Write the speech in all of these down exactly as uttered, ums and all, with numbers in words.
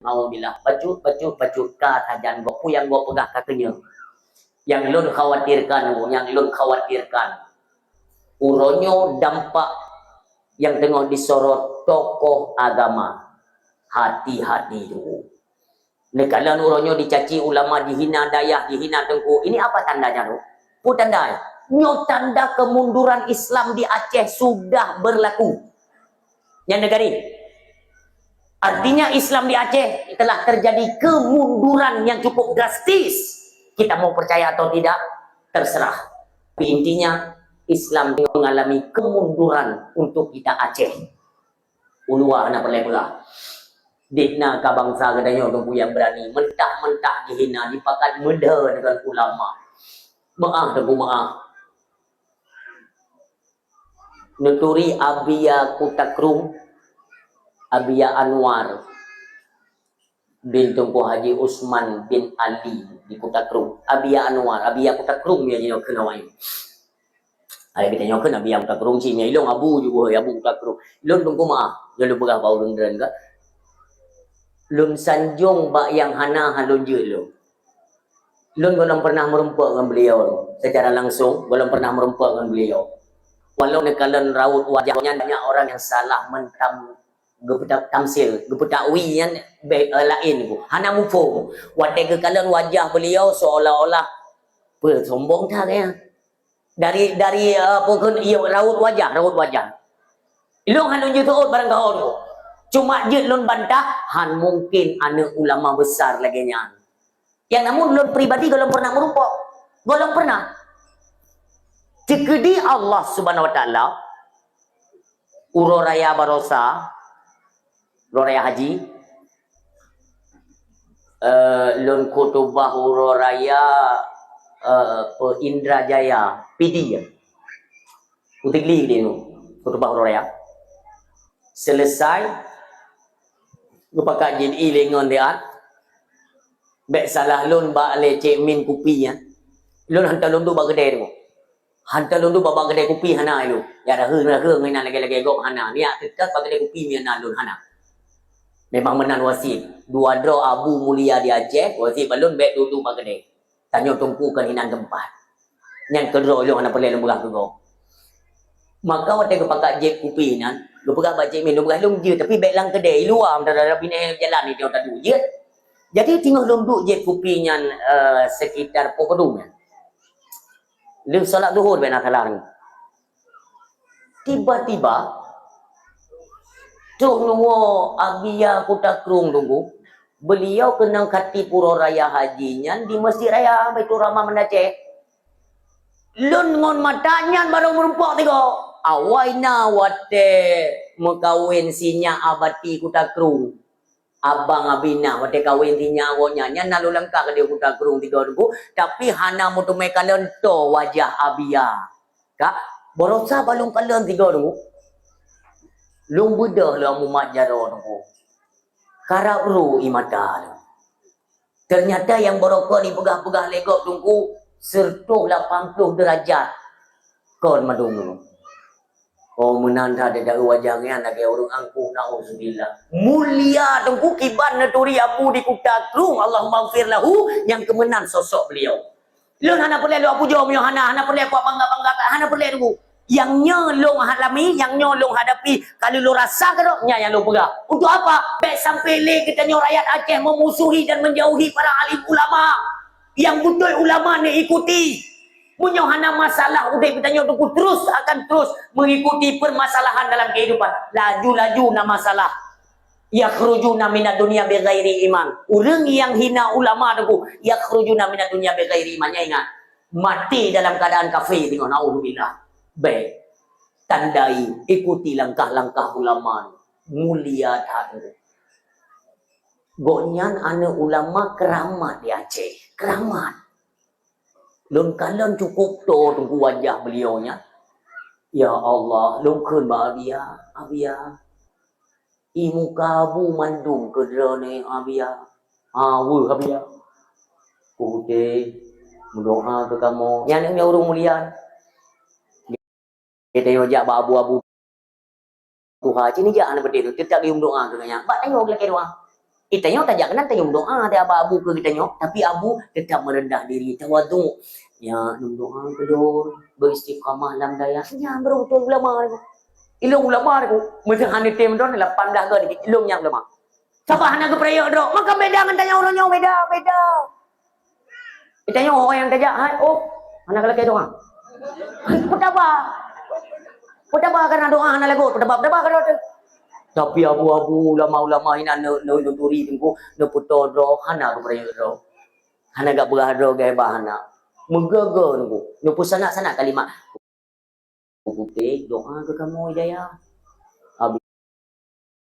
Naudzubillah, bacut, bacut, bacut, ka sajan gob, peue nyang gob peugah ka keunyoe. Nyang lôn khawatirkan, nyang lôn khawatirkan, uroe nyoe dampak nyang teungoh disorot tokoh agama. Hati-hati dulu. Neukalon uroe nyoe dicaci ulama, dihina dayah, dihina teungku. Ini apa tandanya tu? Peue tanda? Nyoe tanda kemunduran Islam di Aceh sudah berlaku. Nyan neugari. Artinya Islam di Aceh telah terjadi kemunduran yang cukup drastis. Kita mau percaya atau tidak, terserah. Tapi intinya Islam mengalami kemunduran untuk kita Aceh. Uluwa hana peureulée peugah. Dikna ka bansa geutanyoe teungku nyang beurani, mentah-mentah dihina, dipakat meudeh deungon ulama. Meu'ah teungku, meu'ah. Neuturi Abia Kuta Krueng, Abia Anwar bin Teungku Haji Usman bin Ali di Kuta Krueng. Abia Anwar, Abia Kuta Krueng ya jinoe keunoe. Ada kita nyoe kan Abia Kuta Krueng sih, ilong abu juga ya abu Kuta Krueng. Ilong tunggu maaf, lalu peugah bau dendren ka. Lôn sanjong bak yang hana halon jeuet lôn. Lôn gohlom pernah meureumpok ngon beliau secara langsung, gohlom pernah meureumpok ngon beliau. Walau neukalon raut wajah nyan banyak orang yang salah mentam geupeutamsil, geupeutakwi nyan beh, eh, laén ku. Hana muphom. Watée geukalon wajah beliau seolah-olah peusombong that ya. Dari dari uh, pokon iyo raut wajah, raut wajah. Ilong hana jeuet barang gaon ku. Cuma jeuet lôn bantah, han mungkin aneuk ulama besar lagée nyan. Yang namun lôn pribadi gohlom pernah meureumpok. Gohlom pernah. Ceukeudi Allah Subhanahu Wa Taala uroe raya barosa, uroe raya haji, eh, lôn khutubah uroe raya eh, pe Indra Jaya, Pidie. Utigli di khutubah uroe raya. Selesai, geupakat jin i lengon dia. Bek salah lôn bak lé Cik Min kupi nyan. Lôn hantom lôn duek bak keudè tu. Hantom lôn duek bak, bak keudè kupi hana ilôn. Ya raheung-raheung inan lagée-lagée gob hana. Niat teutab bak keudè kupi meunan lôn hana. Memang meunan wasiet. Dua droe abu mulia di Aceh, wasiet bak lôn bek duek-duek bak keudè. Tanyoe teungku kon inan teumpat. Nyan keudroe ilôn hana peureulée lôn peugah keu gob. Maka watée geupakat jieb kupi nyan, geupeugah bak Cik Min, lôn peugah lôn jeuet, tapi bek lam keudè, i luwa, meudarah binéh jalan di tengah tadu jeuet. Jadi teungoh lôn duek jieb kupi nyan, eh, sekitar poh padum nyan. Lheueh salat Zuhur bek na salah ni. Tiba-tiba, troh nyoe Abia Kuta Krueng tunggu, beliau keunong khatib uroe raya haji nyan di Masjid Raya Baiturrahman Banda Aceh. Lôn ngon mata nyan barô meurumpok tiga. Awai na watée meukawen si nyak Abati Kuta Krueng. Abang Abinah watée kawen si nyak awaknyan, nyan na lôn langkah keudeh Kuta Krueng tiga teungku, tapi hana meuteumé kalon toe wajah Abia. Kak, barosa bak lôn kalon tiga teungku. Lôn beudôh lôn mumat jaroe teungku. Karab ru ie mata lôn. Ternyata nyang barokon ipeugah-peugah lé gob teungku, seratus lapan puluh derajat kon mandum. Oh, meunan that dada wajah nyan lagée ureuëng angkuh, naudzubillah. Mulia teungku kiban neuturi abu di Kuta Krueng, Allahumma ghfir lahu, nyang keumeunan sosok beliau. Lôn hana peureulée lôn pujoe meunyoe hana, hana peureulée kuat bangga-bangga, hana peureulée teungku. Nyang nyoe lôn alami, nyang nyoe lôn hadapi, ka lheueh lôn rasa keudroe, nyan nyang lôn peugah. Untuk apa? Bek sampai lé geutanyoe rakyat Aceh memusuhi dan menjauhi para alim ulama. Yang beutôi ulama neuikuti. Meunyoe hana masalah udeb geutanyoe teungku terus akan terus mengikuti permasalahan dalam kehidupan. Laju-laju na masalah. Yakhrujuna minad dunya bighairi iman. Ureuëng nyang hina ulama teungku, yakhrujuna minad dunya bighairi iman. Nyan ingat, maté dalam keadaan kafé teungoh, naudzubillah. Bek tandai, ikuti langkah-langkah ulama. Mulia that. Gobnyan aneuk ulama keramat di Aceh. Keramat. Lôn kalon cukup toe teungku wajah beliau nyan. Ya Allah, lôn kheun bak Abia, Abia. I muka abu mandum keu droeneuh Abia. Ha, weueh Abia. Kuh udeb, meudoa keu kamoe. Nyan ureuëng mulia. Geutanyoe jak bak abu-abu tuha, cit nijak aneuk beudeh tu, teutap geuyue meudoa keu gobnyan. Bak tanyoe geulakée doa. Geutanyoe tajak keunan tanyoe meudoa, tajak bak abu keu geutanyoe, tapi abu teutap meureundah diri, tawadhu. Ya, neudoa keu lôn, beu istiqamah lam dayah. Nyan baru beutôi ulama nyoe. Ilôn ulama nyoe. Meuseu hana tem droe lapan blah goe dikit, ilôn nyang ulama. Sabab hana geupeurayeuk droe. Maka beda ngon tanyoe uroe nyoe, beda, beda. Geutanyoe nyang tajak, hai, oh, hana galakée doa. Peutaba. Peutaba karena doa hana lagot, peutaba, peutaba karena doa. Tapi abu-abu, ulama-ulama inan neu-, neu-, neuturi teungku, neupeutoe droe, hana geupeurayeuk droe. Hana geupeugah droe geuba hana. Meugoe-goe teungku, neupeusanak-sanak kalimat. Putéh, doa keu kamoe hidayah. Abi-,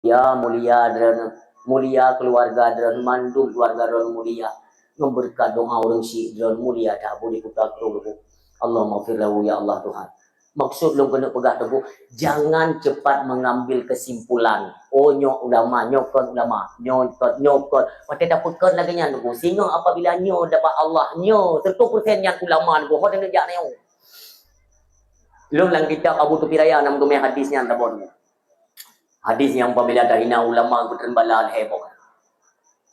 ya mulia droeneuh, mulia keuluwarga droeneuh, mandum keuluwarga droeneuh mulia. Ngon beureukat doa ureuëng syik droeneuh mulia that Abu di Kuta Krueng Teungku. Allahumma fir lahu ya Allah Tuhan. Maksud lôn keuneuk peugah Teungku, jangan cepat mengambil kesimpulan. Oh, nyoe ulama, nyoe kon ulama, nyoe kon, nyoe kon. Watée tapeukon lagée nyan Teungku, singoh apabila nyoe dapat Allah, nyoe seratus persen nyan ulama Teungku, ho neujak nyoe. Lôn lam kitab Abu Tupi Raya na meuteumé hadis nyan tabon. Hadis nyang pabila tahina ulama geupeuteun bala lhée boh.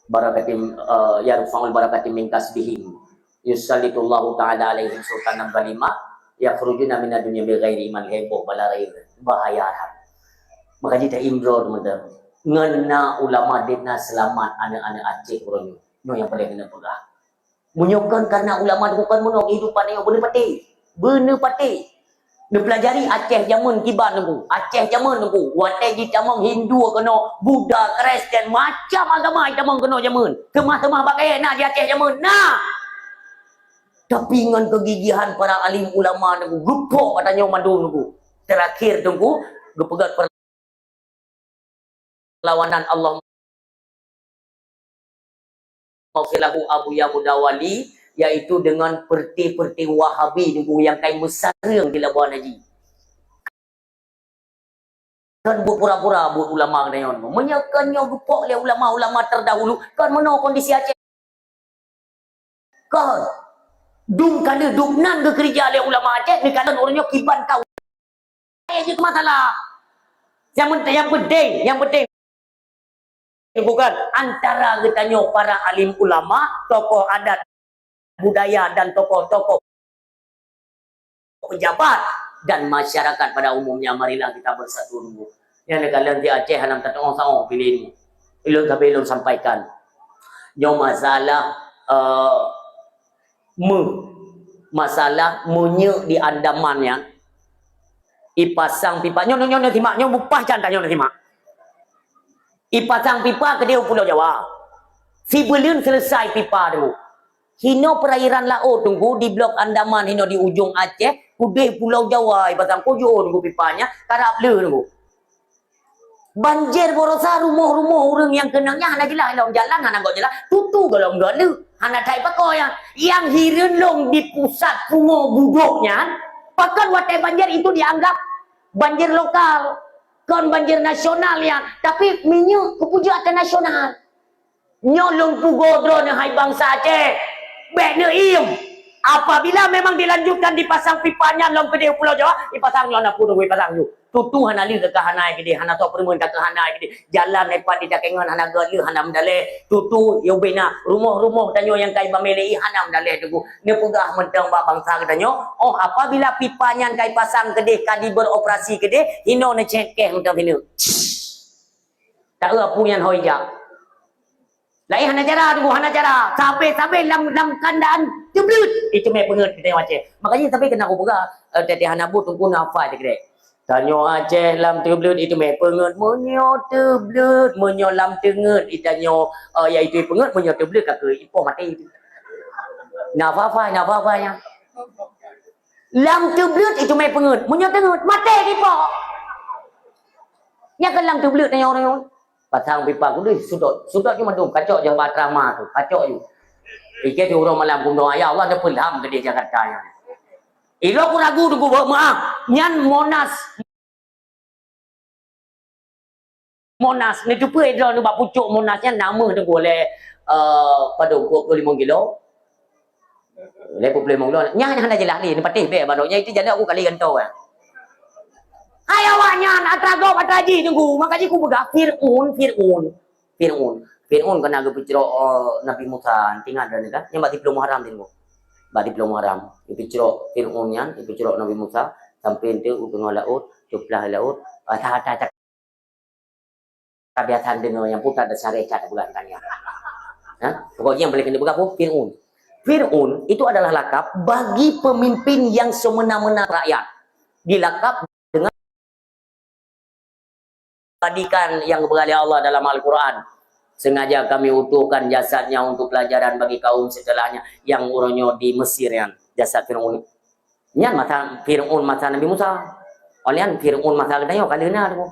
Barakatim, eh, yarfa'ul barakatim min kasbihim. Yusallitullahu ta'ala alaihim sultanan zalima. Yakhrujuna minad dunya bighairi iman, lhée boh bala rayeuk. Bahaya that. Maka jih ta imro teman-teman. Ngon na ulama deuek na seulamat aneuëk-aneuëk Aceh uroe nyoe. Nyoe nyang paleng keuneuk peugah. Meunyoe kon karena ulama Teungku kon meunoe keuhidupan nyoe beuneupatéh. Beuneupatéh. Neupeulajari Aceh jameun kiban Teungku. Aceh jameun Teungku. Watée jitamong Hindu keunoe, Buddha, Kristen, macam agama jitamong keunoe jameun. Keumah-keumah bak kayée na di Aceh jameun. Na! Tapi ngon keugigihan para alim ulama Teungku, geupok ata nyoe mandum Teungku. Terakhir Teungku, geupeugah perlawanan Allah maghfir lahu Abuya Mudawali, yaitu dengan perti-perti Wahabi Teungku nyang kai meusareueng di Labuan Haji. Kan buet pura-pura buet ulama geutanyoe. Meunyoe kon nyoe geupok lé ulama-ulama terdahulu, kon meunoe kondisi Aceh. Kon. Dum ka lheueh dum nan geukeurija lé ulama Aceh, neukalon ureuëng nyoe kiban ka. Eh, itu masalah. Yang penting, yang penting, yang penting bukan antara geutanyoe para alim ulama, tokoh adat, budaya dan tokoh-tokoh pejabat dan masyarakat pada umumnya, marilah kita bersatu dulu. Nyang neukalon di Aceh hana tatu'oh saoh pilih ni. Ilôn sabe ilôn sampaikan. Nyoe masalah, eh, me, masalah minyeuk di Andaman nyan, ipasang pipa. Nyoe, nyoe, nyoe, simak. Nyoe bupah can tanyoe simak. Ipasang pipa keudeh u Pulo Jawa. Sibuleuen selesai pipa tu. Hino perairan laôt Teungku di Blok Andaman, hino di ujong Aceh, keudeh Pulo Jawa, ipasang kujur Teungku pipa nyan, karab le Teungku. Banjir baroesa rumoh-rumoh ureuëng nyang keunong nyan hana jeulaih lom, jalan hana gok jeulaih, tutu golom gok le, hana that ipakoe nyan. Nyang hireuen lom di pusat pungo budok nyan, pakon watée banjir itu dianggap banjir lokal, kon banjir nasional nyan, tapi minyeuk keupeujeuet ateueh nasional. Nyoe lôn peugoe droeneuh hai bansa Aceh. Bék neuiem. Apabila memang dilanjutkan dipasang pipa nyan lom keudeh Pulo Jawa, ipasang nyoe na pun ipasang nyoe. Tutu hana lé ka hana keudeh, hana soe peureumeun ka hana keudeh. Jalan lepat di Takengon hana gèt lé hana meudaleh. Tutu yôh bina rumoh-rumoh tanyoe nyang kai bamé lé hana meudaleh Teungku. Neupeugah mantong bak bansa geutanyoe, oh apabila pipa nyan kai pasang keudeh ka diberoperasi keudeh, hino neucék keh mantong hino. Taeu apui nyan hôi jak. Laén hana cara Teungku, hana cara. Sabe-sabe lam, lam kandaan teubleut. Itu mé peungeut kita yang Aceh. Makanya sabe kena aku peugah, eh, tadi hana bu Teungku nafai teugrek. Tanyoe Aceh lam teubleut itu mé peungeut. Meunyoe teubleut, meunyoe lam teungeut, itanyoe, eh, yaitu peungeut, meunyoe teubleut ka keu ipoh maté itu. Nafafai, nafafai nya. Lam teubleut itu mé peungeut. Meunyoe teungeut, maté ipoh. Nya kan lam teubleut tanyoe orang. Pasang pipa kudus, sudot. Sudot je mandum, kacok je bak asrama tu, kacok je. Ike tu uroe malam kumdo, ya Allah, dah peulham ke di Jakarta nyan. Ilo ku ragu tu ku meuah. Nyan Monas. Monas, ni tu pun idro ni bak pucuk Monas nyan nama tu ku oleh, eh, pada dua puluh lima kilo. Lhèe peuet lhèe limong lôn. Nyan hana jeulaih lé, neupatéh bèk baroe. Nyan itu jalan aku kali gantoe, eh. Hai awak nyan, atra gob, atra jih Teungku. Maka jih kupeugah, Fir'aun, Fir'aun, Fir'aun. Fir'aun keunan geupeucrok, eh, Nabi Musa, ingat droeneuh kan? Nyan bak siplôh Muharram teuh. Bak siplôh Muharram. Geupeucrok Fir'aun nyan, geupeucrok Nabi Musa, sampai enteuk u teungoh laôt, teuplah laôt, ata-ata cak-, biasa deungoe nyang putat dan saré cat bulan tanya. Ha? Pokoknya yang paling kena peugah pun Fir'aun. Fir'aun itu adalah lakap bagi pemimpin yang semena-mena rakyat. Dilakap dengan Tadi kan yang geubri lé Allah dalam Al-Quran, "Sengaja Kami utuhkan jasadnya untuk pelajaran bagi kaum setelahnya," yang uroe nyoe di Mesir nyan, jasad Firaun. Nyan masa Firaun, masa Nabi Musa. Óh lheueh Firaun masa geutanyoe ka lheueh na tu.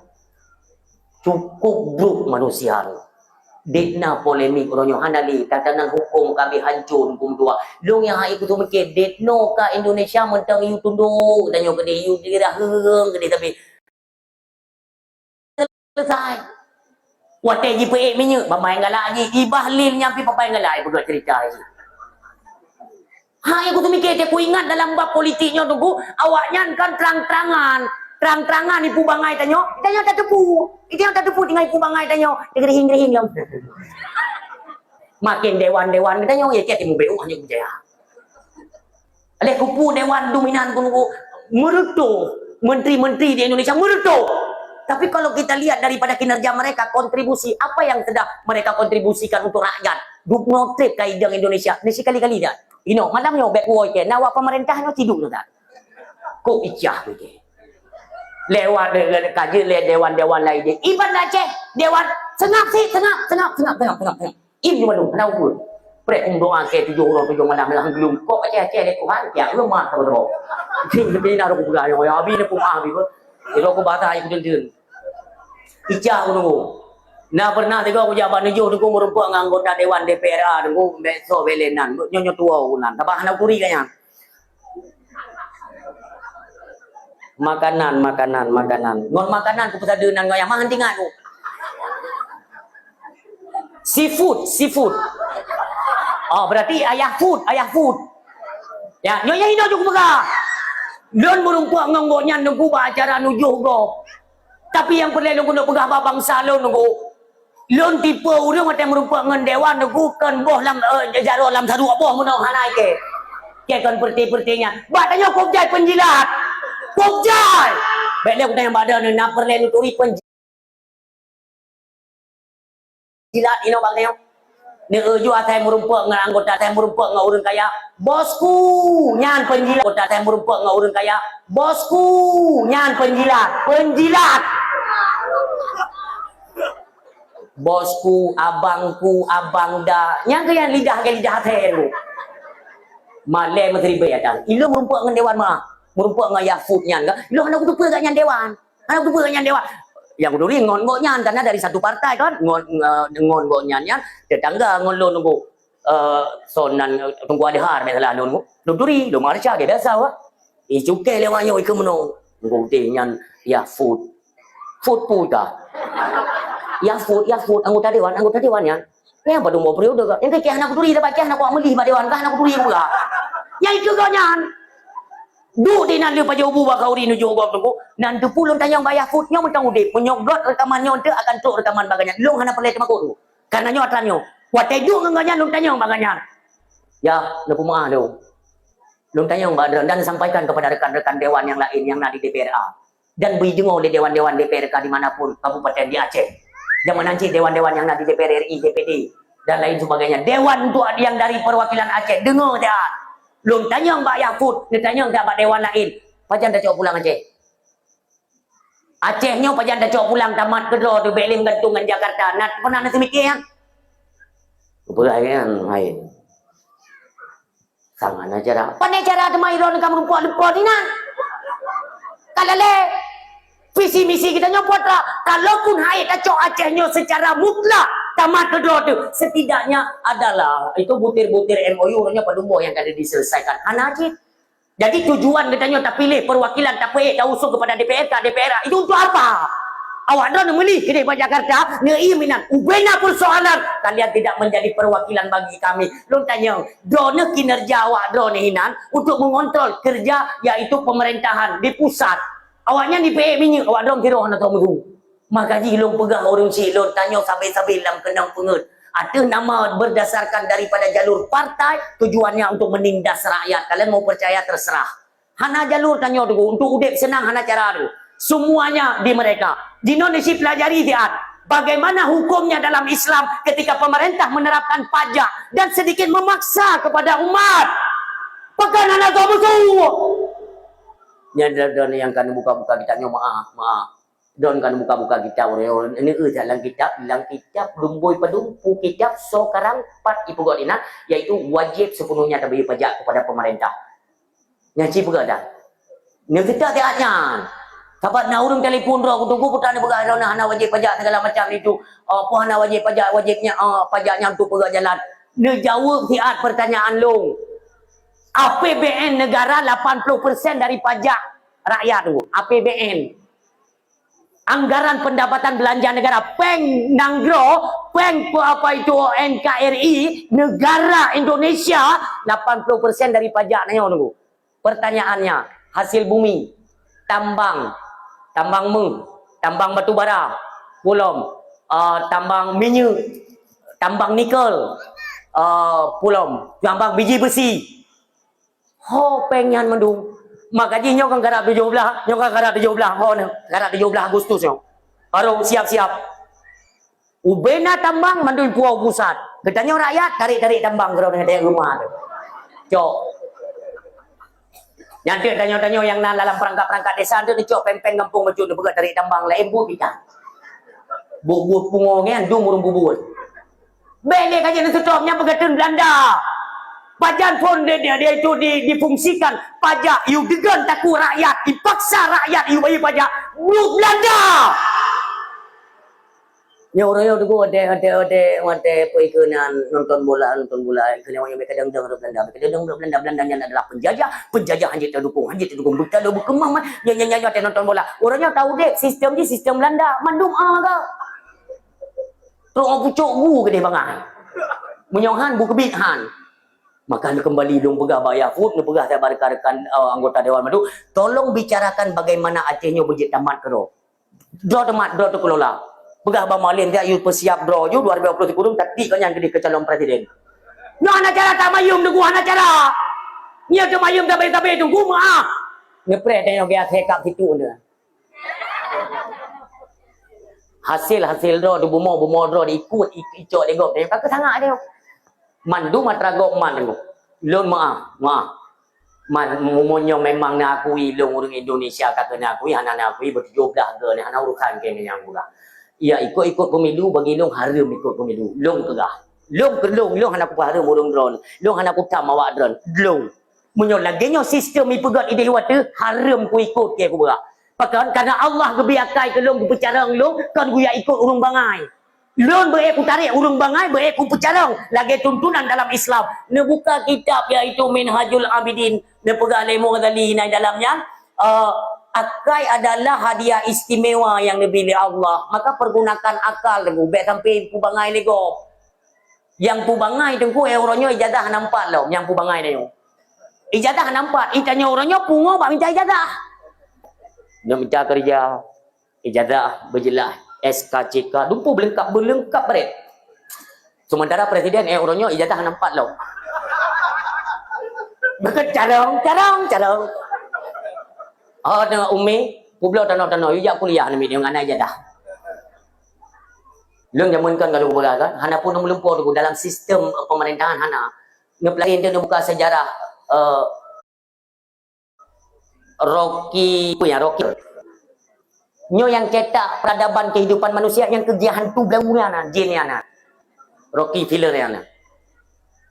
Cukup brok manusia tu. Dek na polemik uroe nyoe hana lé, kadang-kadang huköm ka abéh hancô huköm dua. Lôn nyang hai kuteumeukét, dek noe ka Indonesia mantong yue tundok, tanyoe keudeh yue diraheueng keudeh tapi Selesai. Watèe jipeuék minyeuk, pamaén galak jih, i Bahlil nyan pih pamaén galak, ipeugah cerita jih. Hai, aku teumikir, cit kuingat dalam bab politik nyoe Teungku, awaknyan kan trang-trangan, trang-trangan ipu bangai tanyoe, tanyoe tateupeue, tanyoe tateupeue tinggai ipu bangai tanyoe, teugeurihing-geurihing lom. Makin dewan-dewan geutanyoe, ya, cit timu beu hanya kujaya. Oleh kupu dewan dominan ku nunggu meureutoh, menteri-menteri di Indonesia meureutoh. Tapi kalau kita lihat daripada kinerja mereka, kontribusi apa yang sudah mereka kontribusikan untuk rakyat? Dubnoe trép ka idong Indonesia, ni sikali-kali dah. Inoe, malam nyoe bèk kuwoe ke, na awak pemerintah nyoe siduk tu dah. Kok icah tu ke? Lewat de-, de-, kaji lé dewan-dewan lain deh. Iban Aceh, dewan, seungap sit, seungap, seungap, seungap, seungap, seungap, seungap. Im di bandum, hana ukur. Prek um doa ke tujoh uroe tujoh malam lam geulum. Kok Aceh-Aceh lé Tuhan, ya, lemah sama-sama. Sing sepi na aku peugah, ya, abi ni pun ah, abi pun. Itu aku bahasa aku dendam. Icah aku nunggu. Nah, pernah tiga aku jabat nujoh nunggu meureumpok ngon anggota dewan D P R A nunggu besok belenan. Nyonya tua aku nan. Tapi hana kuri kayaknya. Makanan, makanan, makanan. Ngon makanan ku peusadu nan ngon nyang mahon tinggai ku. Seafood, seafood. Oh, berarti ayah food, ayah food. Ya, nyoe nyang inoe jeuet kupeugah. Lôn meureumpok ngon gobnyan nunggu bak acara nujoh gob. Tapi nyang peureulèe lôn keuneuk peugah bak bansa lôn nunggu. Lôn tipe ureueng watèe meureumpok ngon dewan nunggu kon boh lam, eh, jaroe lam saduek boh meunoe hana ikèe. Ikèe kon peureute-peureute nyan. Bak tanyoe kop jai peunjilat. Kop jai. Bèk lé kutanyong bak droeneuh na peureulèe neuturi peunjilat inoe bak tanyoe. Neueu ju asai meureumpok ngon anggota, asai meureumpok ngon ureueng kaya. Bosku, nyan peunjilat. Anggota asai meureumpok ngon ureueng kaya. Bosku, nyan peunjilat. Peunjilat. Bosku, abangku, abang da. Nyang keu nyang lidah keu lidah asèe tu. Malèe meuseuribèe datang. Ilôn meureumpok ngon dewan ma. Meureumpok ngon Yahfud nyan ka. Ilôn hana kuteupeue gobnyan dewan. Hana kuteupeue gobnyan dewan. Nyang kuturi ngon gobnyan, karena dari satu partai kan. Ngon, ngon, ngon gobnyan nyan tetangga ngon lôn nunggu. Eh, son nan, eh, Teungku Adhar, biasalah lôn nunggu. Lôn turi, lôn marcha, biasa wah. Ih, cukai lewat nyoe, ikeu meunoe. Nunggu deh nyan, Yahfud. Food pu ka. Yahfud, Yahfud, anggota dewan, anggota dewan nyan. Nyang padum boh periode ka. Nyang keu hana kuturi, dapat hana kuat meulih bak dewan, ka hana kuturi pula. Nyang ikeu gobnyan. Duek di nan lheueh pajoh bu bak khauri nujoh gob teungku. Nan teupeu lôn tanyong bak Yahfud nyoe mantong udép. Meunyoe gob reukaman nyoe teuk akan trok reukaman bak gobnyan. Lôn hana peureulèe teumakot tu. Karena nyoe atra nyoe. Watèe duek ngon gobnyan lôn tanyong bak gobnyan. Ya, neupeumaah lôn. Lôn tanyong bak droeneuh dan sampaikan kepada rekan-rekan dewan yang lain yang na di D P R A. Dan bri deungoe lé dewan-dewan D P R K di mana pun kabupaten di Aceh. Jangan hancit dewan-dewan yang na di D P R R I, D P D, dan lain sebagainya. Dewan untuk yang dari perwakilan Aceh, deungoe dah. Lôn tanyong bak Yahfud, neutanyong dah bak dewan lain. Pajan tacok pulang Aceh? Aceh nyoe pajan tacok pulang tamat keudroe tu bèk lé meugantung ngon Jakarta. Na pernah na seumikir nyan? Peugah nyan, hai. Sang hana cara. Pane cara teuma droeneuh ka meurumpok leumpot inan. Ka lalè. Visi misi geutanyoe buat lah. Kalaupun hai tacok Aceh nyoe secara mutlak tamat keudroe tu, setidaknya adalah itu butir-butir M O U nyoe padum boh nyang ka diselesaikan. Hana cit. Jadi tujuan geutanyoe tapiléh perwakilan tapeuék tausung kepada D P R K, D P R A itu untuk apa? Awak droeneuh meulih keudeh bak Jakarta, neuiem inan. Ubena persoalan, kalian tidak menjadi perwakilan bagi kami. Lôn tanyong, droeneuh kinerja awak droeneuh inan untuk mengontrol kerja, yaitu pemerintahan di pusat. Awaknyan jipeuék minyeuk, awak droeneuh sidroe hana tau meusu. Maka jih lôn peugah ureueng chik lôn, tanyoe sabe-sabe lam keunong peungeuet. Ateueh nama berdasarkan daripada jalur partai, tujuannya untuk menindas rakyat. Kalian mau percaya, terserah. Hana jalur tanyoe tu, untuk udép senang hana cara tu. Semuanya di mereka. Jinoe neusi pelajari siat. Bagaimana hukumnya dalam Islam ketika pemerintah menerapkan pajak dan sedikit memaksa kepada umat? Pakon hana soe musuh? Nyan droe-droe nyang ka neubuka-buka kitab nyoe, maaf, maaf. Droe ka neubuka-buka kitab, uroe nyoe neueu that lam kitab, lam kitab lumboi padum, pu kitab soe karang pat ipeugah inan, yaitu wajib sepenuhnya tabayeue pajak kepada pemerintah. Nyan cit peugah dah. Nyan teutak siat nyan. Sabat na ureueng telepon droe, "Teungku, peue tan neupeugah droeneuh hana wajéb pajak segala macam itu? Oh, peue hana wajéb pajak, wajéb nyan, oh, pajak nyan untuk peugah jalan?" Neujaweueb siat pertanyaan lôn. A P B N negara lapan puluh persen dari pajak rakyat tu. A P B N. Anggaran pendapatan belanja negara, péng nanggroe, péng pe-, apa itu, N K R I, negara Indonesia, lapan puluh persen dari pajak nyoe, Teungku. Pertanyaannya, hasil bumi, tambang, tambang meuh, tambang batu bara, pulom, ah, tambang minyeuk, tambang nikel, ah, pulom, tambang biji besi. Ho péng nyan mandum. Maka jih nyoe kan karab tujoh blaih, nyoe kan karab tujoh blaih, ho nyoe, karab tujoh blaih Agustus nyoe. Harôh siap-siap. Ubena tambang mandum puwoe pusat. Geutanyoe rakyat, tarék-tarék tambang keudroe ngon dayah rumah tu. Cok. Nyan teuk tanyoe-tanyoe nyang na dalam perangkat-perangkat desa tu, neucok péng-péng gampông bacut, neupeugah tarék tambang, laén buet bidang. Buet-buet pungo nyan, dum ureueng bubuet. Bék lé ka jeuet neuseutôt, nyan peugeuteueng Belanda. Pajan phon di, di, di, itu di, difungsikan pajak, yue deungon takue rakyat, dipaksa rakyat yue bayeue pajak, buet Belanda. Nyoe uroe nyoe Teungku, watèe, watèe, watèe, watèe peue keunan nonton bola, nonton bola, keunan watèe kadang deungon Belanda, kadang deungon Belanda, Belanda nyan adalah penjajah, penjajah hanjeuet tadukong, hanjeuet tadukong. Beutalo beukeumang, nyan, nyan, nyan, watèe nonton bola. Uroe nyoe taudép sistem jih, sistem Belanda, mandum a ka. Trok pucok bu keudeh bangai. Meunyoe han, bu keubiet han. Maka neukeumbali lôn peugah bak Yahud, neupeugah bak rekan-rekan, eh, anggota dewan mandum, tolong bicarakan bagaimana Aceh nyoe beujeuet tamat keudroe. Droe tamat, droe teukelola. Peugah bak Mualem, jak yue peusiap droe ju, dua ribu dua puluh sikureueng, tatik gobnyan keudeh keu calon presiden. Nyoe hana cara tamayum Teungku, hana cara. Nyoe tamayum tabe-tabe Teungku, meu'ah. Neupreh tanyoe gaya sekap situ nyoe. Hasil-hasil droe, di bumoe-bumoe droe, diikut, i-, icok lé gob, ka keusangat nyoe. Mandum atra gob man nyoe. Lôn meu'ah, meu'ah. Man, meunyoe memang neuakui lôn ureueng Indonesia, ka keuneuk akui, hana neuakui, beutujoh blaih goe nyoe, hana urusan keu nyang peugah. Ya, ikut-ikut pemilu, bagi lôn hareuem ikut pemilu. Lôn peugah. Lôn keu lôn, lôn hana kupeuhareuem ureueng droe. Lôn hana kutam awak droe. Lôn. Meunyoe lagèe nyoe sistem ipeugöt idéh watèe, hareuem kuikot keu kubeurah. Pakon? Karena Allah geubri akai keu lôn, geupeucarông lôn, kon geujak ikot ureueng bangai. Lôn beu-ék kutarek ureueng bangai, beu-ék kupeucarông lagèe tuntunan dalam Islam. Neubuka kitab, yaitu Minhajul Abidin, neupeugah lé Imam Ghazali na dalam nyan, eh, akai adalah hadiah istimewa yang diberi oleh Allah. Maka pergunakan akal, bèk sampai kubangai lé gob. Nyang peubangai Teungku, eh, uroe nyoe ijazah hana meupat lom, nyang peubangai tanyoe. Ijazah hana meupat, i tanyoe uroe nyoe pungo bak minta ijazah. Nyoe minta keureuja, ijazah beujeulaih, S K C K, dumpeue beuleungkap, beuleungkap barét. Sementara presiden, eh, uroe nyoe ijazah hana meupat lom. Beukeut carông, carông, carông. Oh, teungoh umi, peubloe tanoh-tanoh, ijak kuliah namiet nyoe ngon ijazah. Lôn jameun kon ka lôn peugah kan, hana pun meulumpoe Teungku dalam sistem, eh, pemerintahan hana. Ngeupelain teuh neubuka sejarah, eh, Rocky, apa ya, Rocky. Nyoe nyang cetak peradaban kehidupan manusia nyang keu hantu beuleue nyan, jin nyan. Rocky Filler nyan.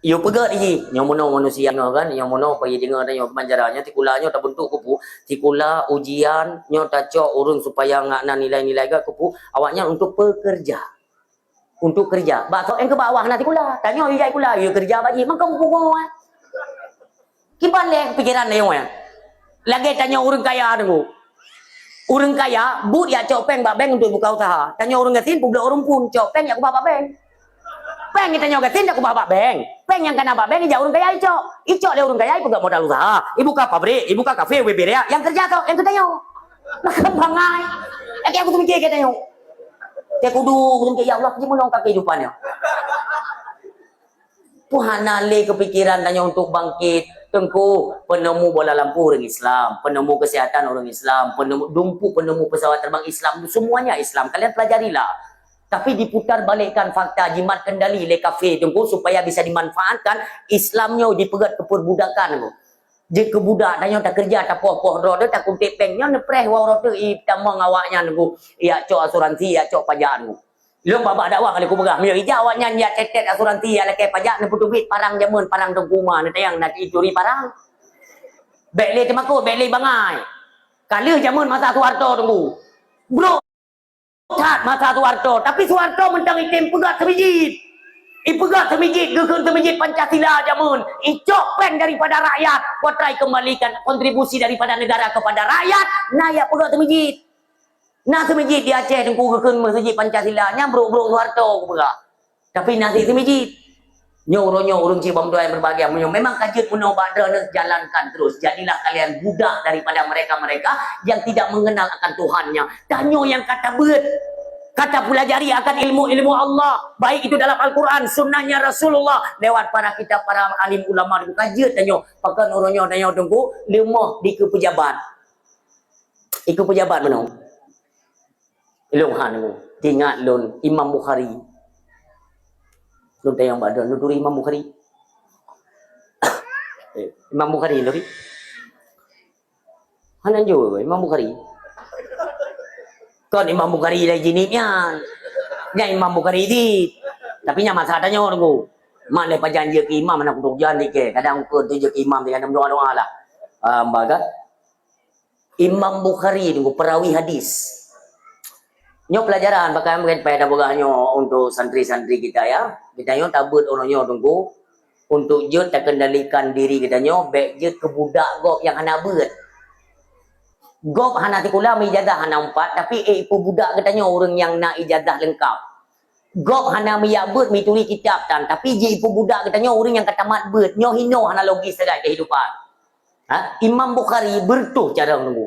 Yue peugah jih, nyoe meunoe manusia nyoe kan, nyoe meunoe payah deungoe nyoe peumanjara nyoe sikula nyoe tabentuk keupeue, sikula ujian nyoe tacok ureueng supaya ngak na nilai-nilai gak keupeue, awaknyan untuk pekerja. Untuk kerja. Bak sok nyang keu bak awak hana sikula, tanyoe yue jak sikula, yue kerja bak jih, mangkong pungo, eh. Kiban lé pikiran tanyoe, eh. Lagèe tanyoe ureueng kaya Teungku. Ureueng kaya, buet jak cok péng bak bank untuk buka usaha. Tanyoe ureueng gasien peubloe ureueng phôn, cok péng jak keubah bak bank. Péng nyang tanyoe gasien jak keubah bak bank. Péng nyang kana bak bank ijak ureueng kaya icok. Icok lé ureueng kaya ipeugöt modal usaha, ibuka pabrik, ibuka kafe, ubé-bé raya, nyang keureuja soe, nyang keu tanyoe. Bangai. Lagèe aku teumikir keu tanyoe. Cek kudu, kudu mikir, "Ya Allah, jimeunoe ka kehidupan nyoe." Tuhan hana lé keupikiran tanyoe untuk bangkit. Teungku, penemu bola lampu ureuëng Islam, penemu kesehatan ureuëng Islam, penemu dumpeue, penemu pesawat terbang Islam, semuanya Islam. Kalian pelajarilah. Tapi diputar balikkan fakta, jimat kendali lé kafé teungku supaya bisa dimanfaatkan Islam nyoe dipeugét keu perbudakan teungku. Jeuet keu budak tanyoe takeureuja, tapoh-poh droe teuh, takunték péng nyoe neupreh wang droe teuh i tamong awaknyan teungku, ijak cok asuransi, ijak cok pajak teungku. Lôn babah dakwah kali kupeugah, meunyoe ijak awaknyan ijak cetet asuransi, ijak lakée pajak, neupeuteubiet parang jameun, parang teungku ma, neutanyong na ituri parang. Bék lé teumakot, bék lé bangai. Ka lheueh jameun masa Soeharto teungku. Brok that masa Soeharto, tapi Soeharto mantong item peugah seumijit. Ipeugah seumijit, geukheun seumijit Pancasila jameun. Icok péng daripada rakyat, kuatrai kembalikan kontribusi daripada negara kepada rakyat, na ijak peugah seumijit. Na seumijit di Aceh teungku geukheun meuseujid Pancasila, nyan brok-brok Soeharto kupeugah. Tapi na sit seumijit. Nyoe uroe nyoe ureuëng cit bak meudoa nyang berbahagia, meunyoe memang ka jeuet meunoe bak droeneuh, jalankan terus. Jadilah kalian budak daripada mereka-mereka yang tidak mengenal akan Tuhannya. Tanyoe nyang ka tabeuet, ka tapelajari akan ilmu-ilmu Allah, baik itu dalam Al-Quran, sunnahnya Rasulullah, lewat para kitab para alim ulama teungku ka jeuet tanyoe. Pakon uroe nyoe tanyoe teungku leumoh dikeue pejabat. Ikeu pejabat meunoe. Ilôn han nyoe, teuingat lôn Imam Bukhari. Lôn tanyong bak droe, "Neuturi Imam Bukhari?" Eh, Imam Bukhari neuturi? Hana jaweueb, Imam Bukhari. Kon Imam Bukhari lagée jihnyan. Nyan Imam Bukhari cit. Tapi nyan masa tanyoe teungku. Mak lé pajan jeuet keu imam, hana kutok jan dikée. Kadang ukeue tu jeuet keu imam, kadang doa-doa lah. Paham bah kan? Imam Bukhari teungku perawi hadis. Nyoe pelajaran, bahkan mungkin payah tapeugah nyoe untuk santri-santri kita ya. Kita nyoe tabeuet uroe nyoe teungku untuk jeuet takendalikan diri kita nyoe, bék jeuet keu budak gob nyang hana beuet. Gob hana sikula, meuijazah hana empat, tapi eh, ipeubudak geutanyoe ureuëng nyang na ijazah leungkab. Gob hana meuyak beuet, meuturi kitab tan, tapi jih ipeubudak geutanyoe ureuëng nyang ka tamat beuet, nyoe hinoe hana logis sagai kehidupan. Ha? Imam Bukhari beureutoh carông teungku.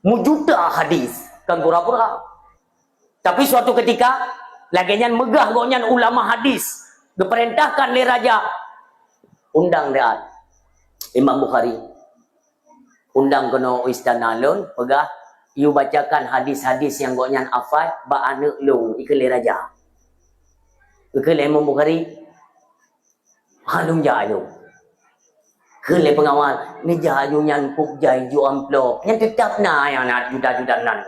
Meujuta hadis, kon pura-pura. Tapi suatu ketika, lagée nyan meugah gobnyan ulama hadis, geupeurintahkan lé raja, undang dia Imam Bukhari. Undang keunoe u istana lôn, peugah, "Yue bacakan hadis-hadis nyang gobnyan hafai bak aneuëk lôn," ikheun lé raja. Ikheun lé Imam Bukhari, "Hana jak aju." Kheun lé peungawal, "Neujak aju nyan kok jai ju amplop. Nyan teutab na nyang na juda-juda nan.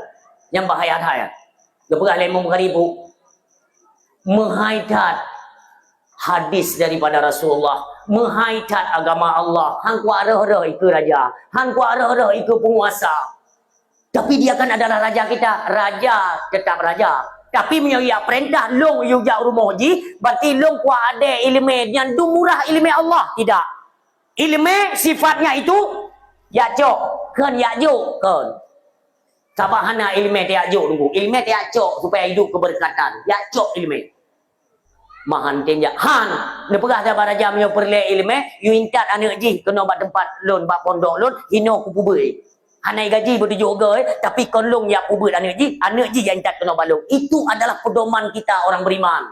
Nyan bahaya that nyan." Geupeugah lé Imam Bukhari, "Bu, meuhai that hadis daripada Rasulullah, meuhai that agama Allah, han kuat rhoh-rhoh ikeu raja, han kuat rhoh-rhoh ikeu peunguasa. Tapi dia kan adalah raja kita, raja tetap raja. Tapi meunyoe jak peurintah lôn yue jak rumoh jih, berarti lôn kuat adé iéleumé nyan dum murah iéleumé Allah." Tidak. Iéleumé sifatnya itu jak cok, kon jak jok, kon. Sabab hana iéleumé tajak jok teungku. Iéleumé tajak cok supaya hidup keberkatan. Jak cok iéleumé. Mahan tem jak. Han, neupeugah saban raja meunyoe peureulée iéleumé, yue intat aneuëk jih keunoe bak teumpat lôn, bak pondok lôn, hinoe kupeubuet. Hana gaji beutujoh goe, tapi kon lôn jak peubuet aneuëk jih, aneuëk jih jak intat keunoe bak lôn. Itu adalah pedoman kita orang beriman.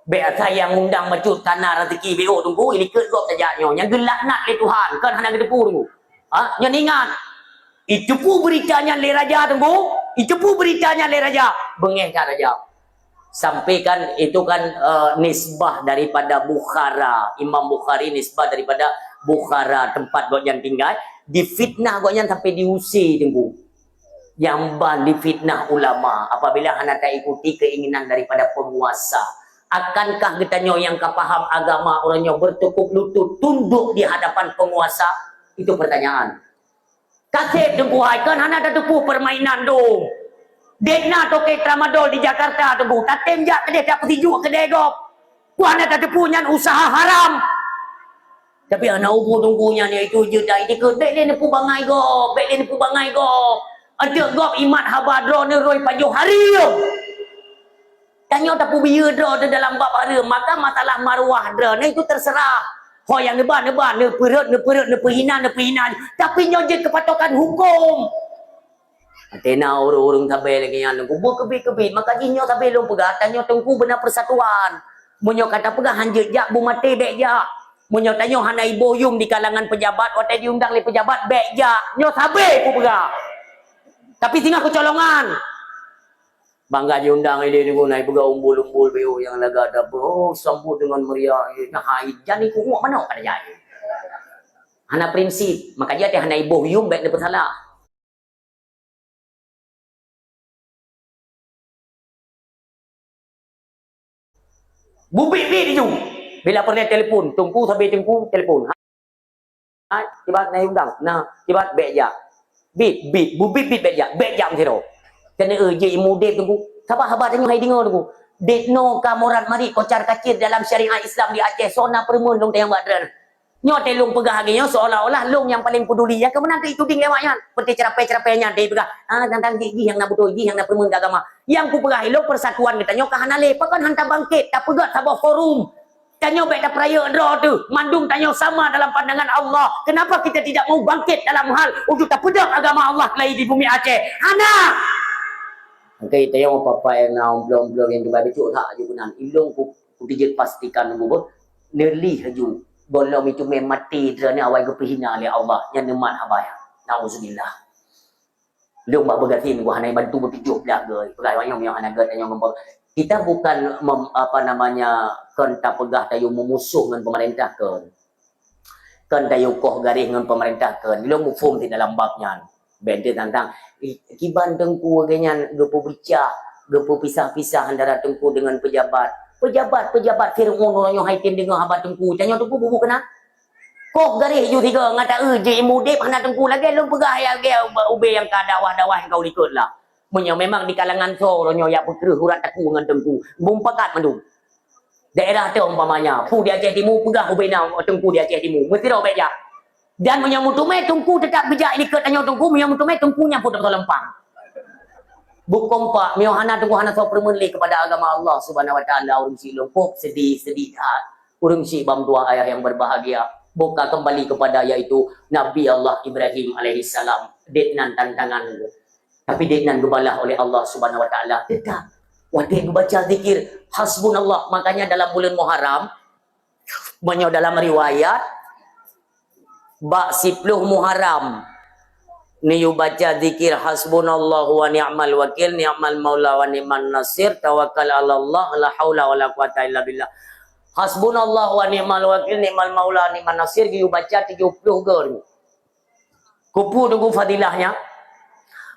Bék asai nyang undang bacut kana rezeki bék teungku, ilikot gob tajak nyoe. Nyang geulaknat lé Tuhan, kon hana geuteupeue teungku. Ha, nyan ingat. Iteupeue beurita nyan lé raja teungku, iteupeue beurita nyan lé raja. Beungéh that raja. Sampai kan itu kan uh, nisbah daripada Bukhara. Imam Bukhari nisbah daripada Bukhara tempat gobnyan tinggai. Difitnah gobnyan sampai diusé teungku. Nyang ban difitnah ulama apabila hana taikuti keinginan daripada penguasa. Akankah geutanyoe nyang ka paham agama uroe nyoe bertekuk lutut tunduk di hadapan penguasa? Itu pertanyaan. Kaseb teungku hai kon hana tateupeue permainan dong. Dek na toke tramadol di Jakarta teungku, tatem jak keudeh tapeusijuk keudeh gob. Ku hana tateupeue nyan usaha haram. Tapi hana ubu teungku nyan iaitu jeuet dak itikot, bék lé neupeubangai gob, bék lé neupeubangai gob. Anteuk gob imat haba droeneuh roi pajoh hareuem. Tanyoe tapeubiyeu droe teuh dalam bab hareuem, maka masalah marwah droeneuh itu terserah. Ho nyang neuba, neuba, neupeureuet, neupeureuet, neupeuhina, neupeuhina. Tapi nyoe jeuet keu patokan huköm. Atena ureuëng-ureuëng sabe lagée nyan teungku beukeubit-keubit, maka jih nyoe sabe lôn peugah, tanyoe teungku beuna persatuan. Meunyoe ka tapeugah hanjeuet jak, bu maté bék jak. Meunyoe tanyoe hana iboh yum di kalangan peujabat, watée jiundang lé peujabat, bék jak. Nyoe sabé kupeugah. Tapi singoh keucolongan. Bangga jiundang idéh deungon ai peugah umbul-umbul beu nyang lagak dapur. Oh, sambut deungon meriah. Nah, hai jan iku ngok manok kada jai. Hana prinsip. Maka jih hana iboh yum bék neupeusalah. Bubit-bit laju. Bila peureulée telepon, teungku sabe teungku telepon. Hai, kibat na undang. Nah, kibat bék jak. Bit, bit, bubit-bit bék jak. Bék jak meusidroe. Keuneuk jih imu udeb teungku. Saban haba tanyoe hai deungoe teungku. Dek no ka murat marit kocar kacir dalam syariat Islam di Aceh. Sona peureumeun lôn tayang bak dran. Nyoe teuh lôn peugah lagée nyoe seolah-olah lôn nyang paleng peuduli. Nyang keumeunang teuh ituding lewat nyan. Peunténg ceurapée-ceurapée nyan teuh peugah, "Ah, tantang jih, jih nyang na beutôi, jih nyang na peureumeun keu agama." Nyang kupeugah ilôn persatuan geutanyoe ka hana lé. Pakon han tabangkét, tapeugét saboh forum. Tanyoe bék tapeurayeuk droe teuh. Mandum tanyoe sama dalam pandangan Allah. Kenapa kita tidak mau bangkit dalam hal untuk tapeudong agama Allah lagi di bumi Aceh? Hana! Oke, tanyoe papa nyang na omplong-omplong nyang dibai beutôi hak aju keunan. Ilôn ku, kutijeuet pastikan gubah. Neulih aju. Gohlom itu mé maté droeneuh awai geupeuhina lé Allah nyang neumat haba nyan. Nauzubillah. Lôn bak beugaséh minggu hana bantu beutujoh blah geu. Peugah wayong nyang hana geu tanyong geumpang. Kita bukan mem-, apa namanya, kon tapeugah tayue meumusoh ngon pemerintah kon. Kon tayue koh garéh ngon pemerintah kon. Lôn muphom di dalam bab nyan. Bék teuntang, i-, kiban teungku lagée nyan geupeubeucah, geupeupisah-pisah antara teungku deungon peujabat. Peujabat-peujabat Fir'aun uroe nyoe hai tem deungoe haba teungku. Tanyoe teungku bubu keunan. Koh garéh ju tiga ngata eu jih imu udeb hana teungku lagée lôn peugah ya lagée ubé nyang ka dakwah-dakwah nyang ka u likot lah. Meunyoe memang di kalangan soe uroe nyoe yak peukreuh urat takue ngon teungku, mupakat mandum. Daerah teuh umpamanya, pu di Aceh Timu peugah ubé na teungku di Aceh Timu, meusidroe bék jak. Dan meunyoe meuteumé teungku teutap geujak i likot tanyoe teungku, meunyoe meuteumé teungku nyang putôh leumpang. Bukon pak, meunyoe hana teungku hana soe peureumeun lé keupada agama Allah Subhanahu wa Taala, ureuëng syiek lôn pok sedih, sedih that. Ureuëng syiek bak meutuah ayah nyang berbahagia, boh ka kembali kepada yaitu Nabi Allah Ibrahim alaihissalam. Dek nan tantangan. Tapi dek nan geubalah oleh Allah Subhanahu wa Taala. Tetap. Watée geubaca zikir, hasbunallah. Makanya dalam bulan Muharram, meunyoe dalam riwayat, bak siploh Muharram, neuyue baca zikir, "Hasbunallahu wa ni'mal wakil, ni'mal maula wa ni'man nasir, tawakkal 'alallah, la haula wa la quwata illa billah." "Hasbunallahu wa ni'mal wakil, ni'mal maula wa ni'man nasir," geuyue baca tujoh ploh goe. Keupeue teungku fadilahnya?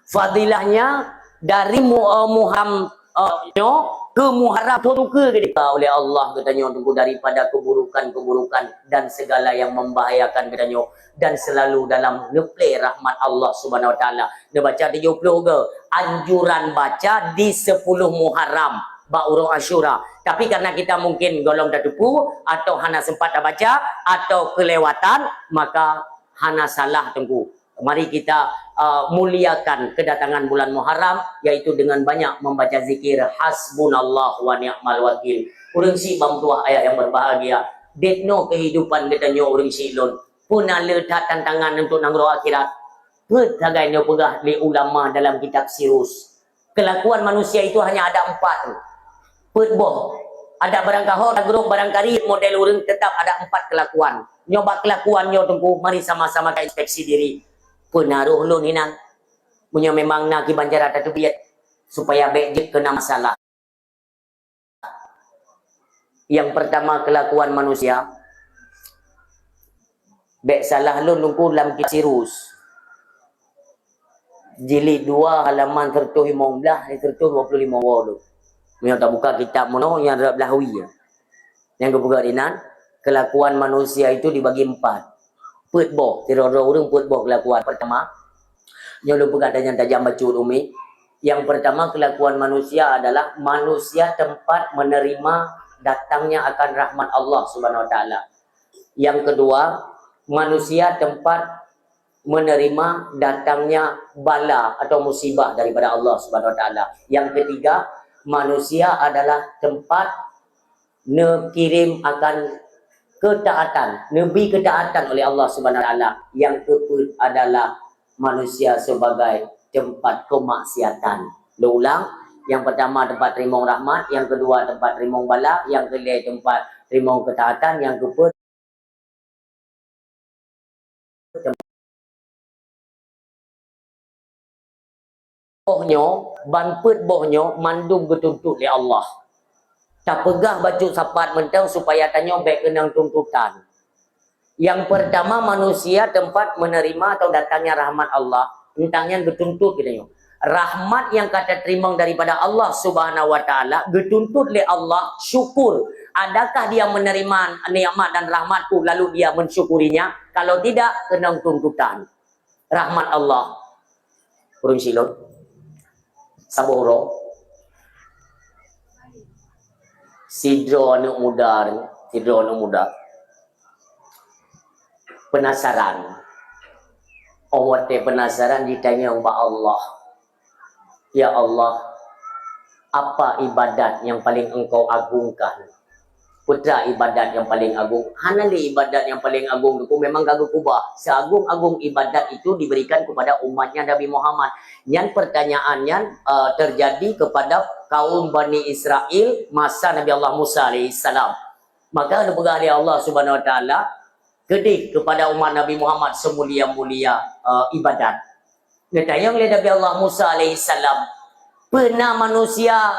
Fadilahnya dari mu-, eh, Muham-, eh, nyoe keu Muharram thon ukeue keudeh. Oleh Allah geutanyoe teungku daripada keburukan-keburukan dan segala yang membahayakan geutanyoe dan selalu dalam neuplé rahmat Allah Subhanahu wa Taala. Neubaca tujoh ploh goe anjuran baca di sepuluh Muharram bak uroe Asyura. Tapi karena kita mungkin gohlom tateupeue atau hana sempat tabaca atau kelewatan, maka hana salah teungku. Mari kita, uh, muliakan kedatangan bulan Muharram, yaitu dengan banyak membaca zikir hasbunallah wa ni'mal wakil. Ureuëng syiek bak meutuah ayah nyang berbahagia, dek no kehidupan geutanyoe ureuëng syiek lôn, peue na le that tantangan untuk nanggroe akhirat. Peuet sagai nyoe peugah lé ulama dalam kitab Sirus. Kelakuan manusia itu hanya ada empat tu. Peuet boh. Ada barangkaho, ada grup, barangkari model ureuëng tetap ada empat kelakuan. Nyoe bak kelakuan nyoe teungku, mari sama-sama ka inspeksi diri. Peue na roh lôn hinan. Meunyoe memang na kiban cara tateubiet supaya bék jeuet keuna masalah. Yang pertama kelakuan manusia, bék salah lôn teungku lam kitab Sirus. Jilid dua halaman seratus lima belas, seratus dua puluh lima woe lôn. Meunyoe tabuka kitab meunoe nyang rab lahwi. Nyang geupeugah inan, kelakuan manusia itu dibagi empat. Peuet boh, sidroe-droe ureuëng peuet boh kelakuan. Pertama, nyoe lôn peugah tajam-tajam bacut umi. Yang pertama, kelakuan manusia adalah manusia tempat menerima datangnya akan rahmat Allah Subhanahu wa Taala. Yang kedua, manusia tempat menerima datangnya bala atau musibah daripada Allah Subhanahu wa Taala. Yang ketiga, manusia adalah tempat neukirim akan ketaatan, neubi ketaatan oleh Allah Subhanahu wa Taala. Yang keempat adalah manusia sebagai tempat kemaksiatan. Lôn ulang, Nyang peurtama teumpat teurimong rahmat, nyang keudua teumpat teurimong bala, nyang keulhèe teumpat teurimong keutaatan, nyang keupeuet boh nyoe, ban peuet boh nyoe mandum geutuntot lé Allah. Tapeugah bacut sapat mantong supaya tanyoe bèk keunong tuntotan. Nyang peurtama, manusia teumpat meuneurima atau datangnya rahmat Allah, teuntang nyan geutuntot geutanyoe. Rahmat nyang ka tateurimong daripada Allah Subhanahu wa Taala, geutuntot lé Allah, syukur. Adakah dia menerima nikmat dan rahmat-Ku lalu dia mensyukurinya? Kalau tidak, keunong tuntotan rahmat Allah. Ureueng silot, saboh uroe, sidroe aneuk muda, sidroe aneuk muda peunasaran. Óh watèe peunasaran, jitanyong bak Allah, "Ya Allah, apa ibadat nyang paleng Engkau agungkan?" Peue ibadat nyang paleng agong? Hana lé ibadat nyang paleng agong, Teungku, memang ka geukeubah. Seagong-agong ibadat itu diberikan kepada umatnya Nabi Muhammad. Nyan pertanyaan nyan, eh, terjadi kepada kaum Bani Israel masa Nabi Allah Musa alaihissalam. Maka geupeugah lé Allah Subhanahu Wa Taala, keudeh kepada umat Nabi Muhammad semulia-mulia, eh, ibadat. Geutanyong lé Nabi Allah Musa alaihissalam, "Peue na manusia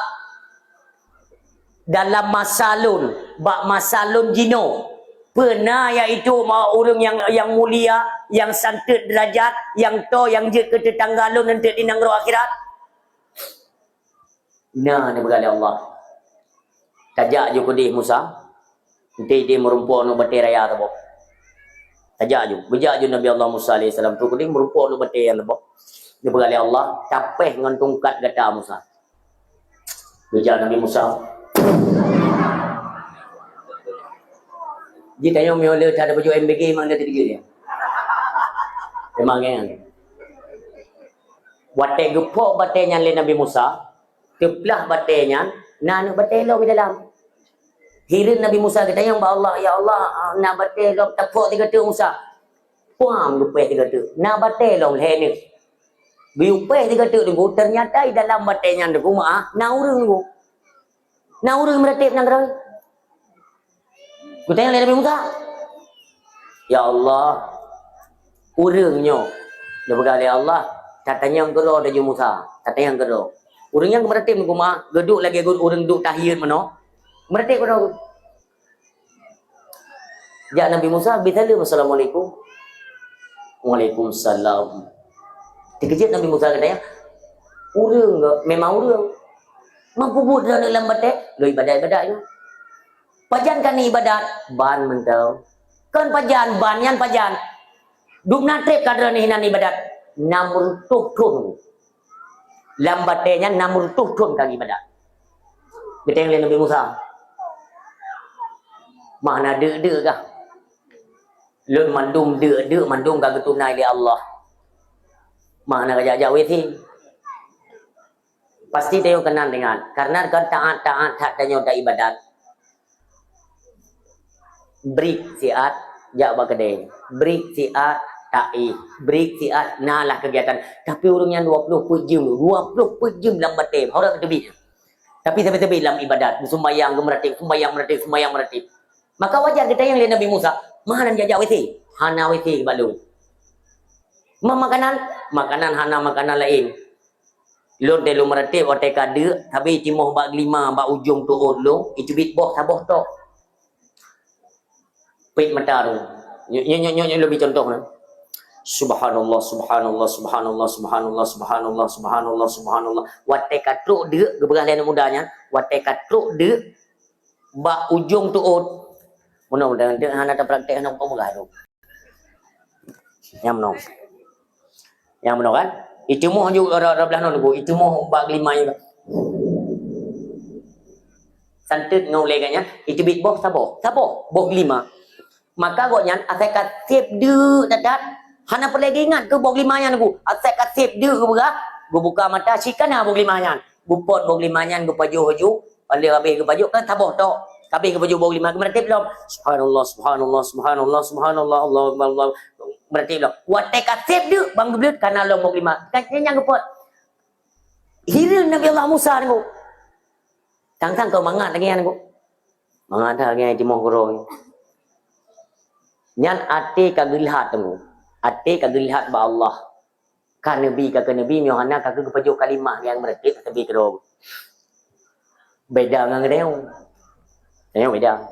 dalam masa lôn, bak masa lôn jinoe? Peue na, yaitu ma-, ureueng nyang, nyang mulia, nyang santeuet deurajat, nyang toe, nyang jeuet keu teutangga lôn eunteuk di nanggroe akhirat?" Na, neupeugah lé Allah, "Tajak ju keudeh Musa, eunteuk ideh meurumpok aneuk batèe raya saboh." Tajak ju, geujak ju Nabi Allah Musa alaihissalam trok keudeh meurumpok aneuk batèe nyang saboh. Neupeugah lé Allah, "Tapéh ngon tungkat gata Musa." Geujak Nabi Musa. Jitanyong meunyoe le that baju M B G memang dia terkejut dia. Memang kan. Watèe geupok batèe nyan lé Nabi Musa, teuplah batèe nyan, na aneuk batèe lom di dalam. Hireuen Nabi Musa geutanyong bak Allah, "Ya Allah, na batèe lom tapok sigoe teuk Musa." Puang geupéh sigoe teuk, na batèe lom lhèe neuk. Geuyue péh sigoe teuk Teungku, ternyata di dalam batèe nyan Teungku, meu'ah, na ureueng Teungku. Na ureueng meuratéb nanggroe. Geutanyong lé Nabi Musa, "Ya Allah, ureueng nyoe," neupeugah lé Allah, "Tatanyong keudroe laju Musa, tatanyong keudroe." Ureueng nyang meuratéb Teungku, meu'ah, geuduek lagèe ureueng duek tahiyat meunoe. Meuratéb keudroe. Jak Nabi Musa, geubri saleuem, "Assalamualaikum." "Waalaikumsalam." Teukeujot Nabi Musa geutanyong, "Ureueng, memang ureueng. Ma peue buet droeneuh lam batèe?" "Lôn ibadat-ibadat nyoe." "Pajan ka neuibadat?" "Ban mantong." "Kon pajan, ban nyan pajan?" "Dum na trép ka droeneuh inan ibadat?" "Nam reutôh thon." Lam batèe nyan nam reutôh thon ka geuibadat. Geutanyong lé Nabi Musa, "Ma na deuk-deuk kah?" "Lôn mandum deuk-deuk mandum ka geutunai lé Allah. Ma na kajak-jak W C." Pasti tanyoe keunan deungon, karena kon taát-taát that tanyoe taibadat. Bri siat jak bak keudè, bri siat taéh, bri siat na lah kegiatan. Tapi ureueng nyan dua ploh peuet jeuem, dua ploh peuet jeuem lam batèe, hana teubiet. Tapi sabe-sabe lam ibadat, beusumbayang, geumeuratéb, sumbayang meuratéb, sumbayang meuratéb. Maka wajar geutanyong lé Nabi Musa, "Ma na jak-jak W C?" "Hana W C bak lôn." "Ma makanan?" "Makanan hana makanan laén." "Lôn teuh lôn meuratéb watèe ka deuk, sabe itimoh bak glima bak ujong tuot lôn, iteubiet boh saboh tok." Pet mata tu. Nyoe, nyoe, nyoe, nyoe, nyoe lôn bri contoh nyoe. Subhanallah, subhanallah, subhanallah, subhanallah, subhanallah, subhanallah, subhanallah. Watèe ka trok deuk, geupeugah lé aneuk muda nyan, watèe ka trok deuk bak ujong tuot. Meunoe, deuk hana tapraktek, hana peugah tu. Nyang meunoe. Nyang meunoe kan? Itimoh ju rot, rot blah nyoe, itimoh bak glima nyoe. Santeuet ngon ulèe gobnyan, iteubiet boh saboh. Saboh, boh glima. Maka gobnyan asai ka sép deuk that-that, hana peureulèe geuingat keu boh glima nyan Teungku. Asai ka sép deuk geupeugah, geubuka mata, si ka na boh glima nyan. Geupot boh glima nyan, geupajoh laju, lheuh habéh geupajoh, kan saboh tok. Habéh geupajoh boh glima, geumeuratéb lom. Subhanallah, subhanallah, subhanallah, subhanallah, Allahu Akbar, Allahu Akbar. Meuratéb lom. Watèe ka sép deuk, ban geubleuet ka na lom boh glima. Kan nyan geupot. Hireuen Nabi Allah Musa teungku. Tang-tang keu mangat lagèe nyan teungku. Mangat that lagèe nyan timoh keudroe. Nyan até ka geulhat teungku. Até ka geulhat bak Allah. Ka neubi, ka keu neubi, nyoe hana ka keu geupajoh kalimat nyang meureutek teubi keudroe. Beda ngon geutanyoe. Tanyoe beda.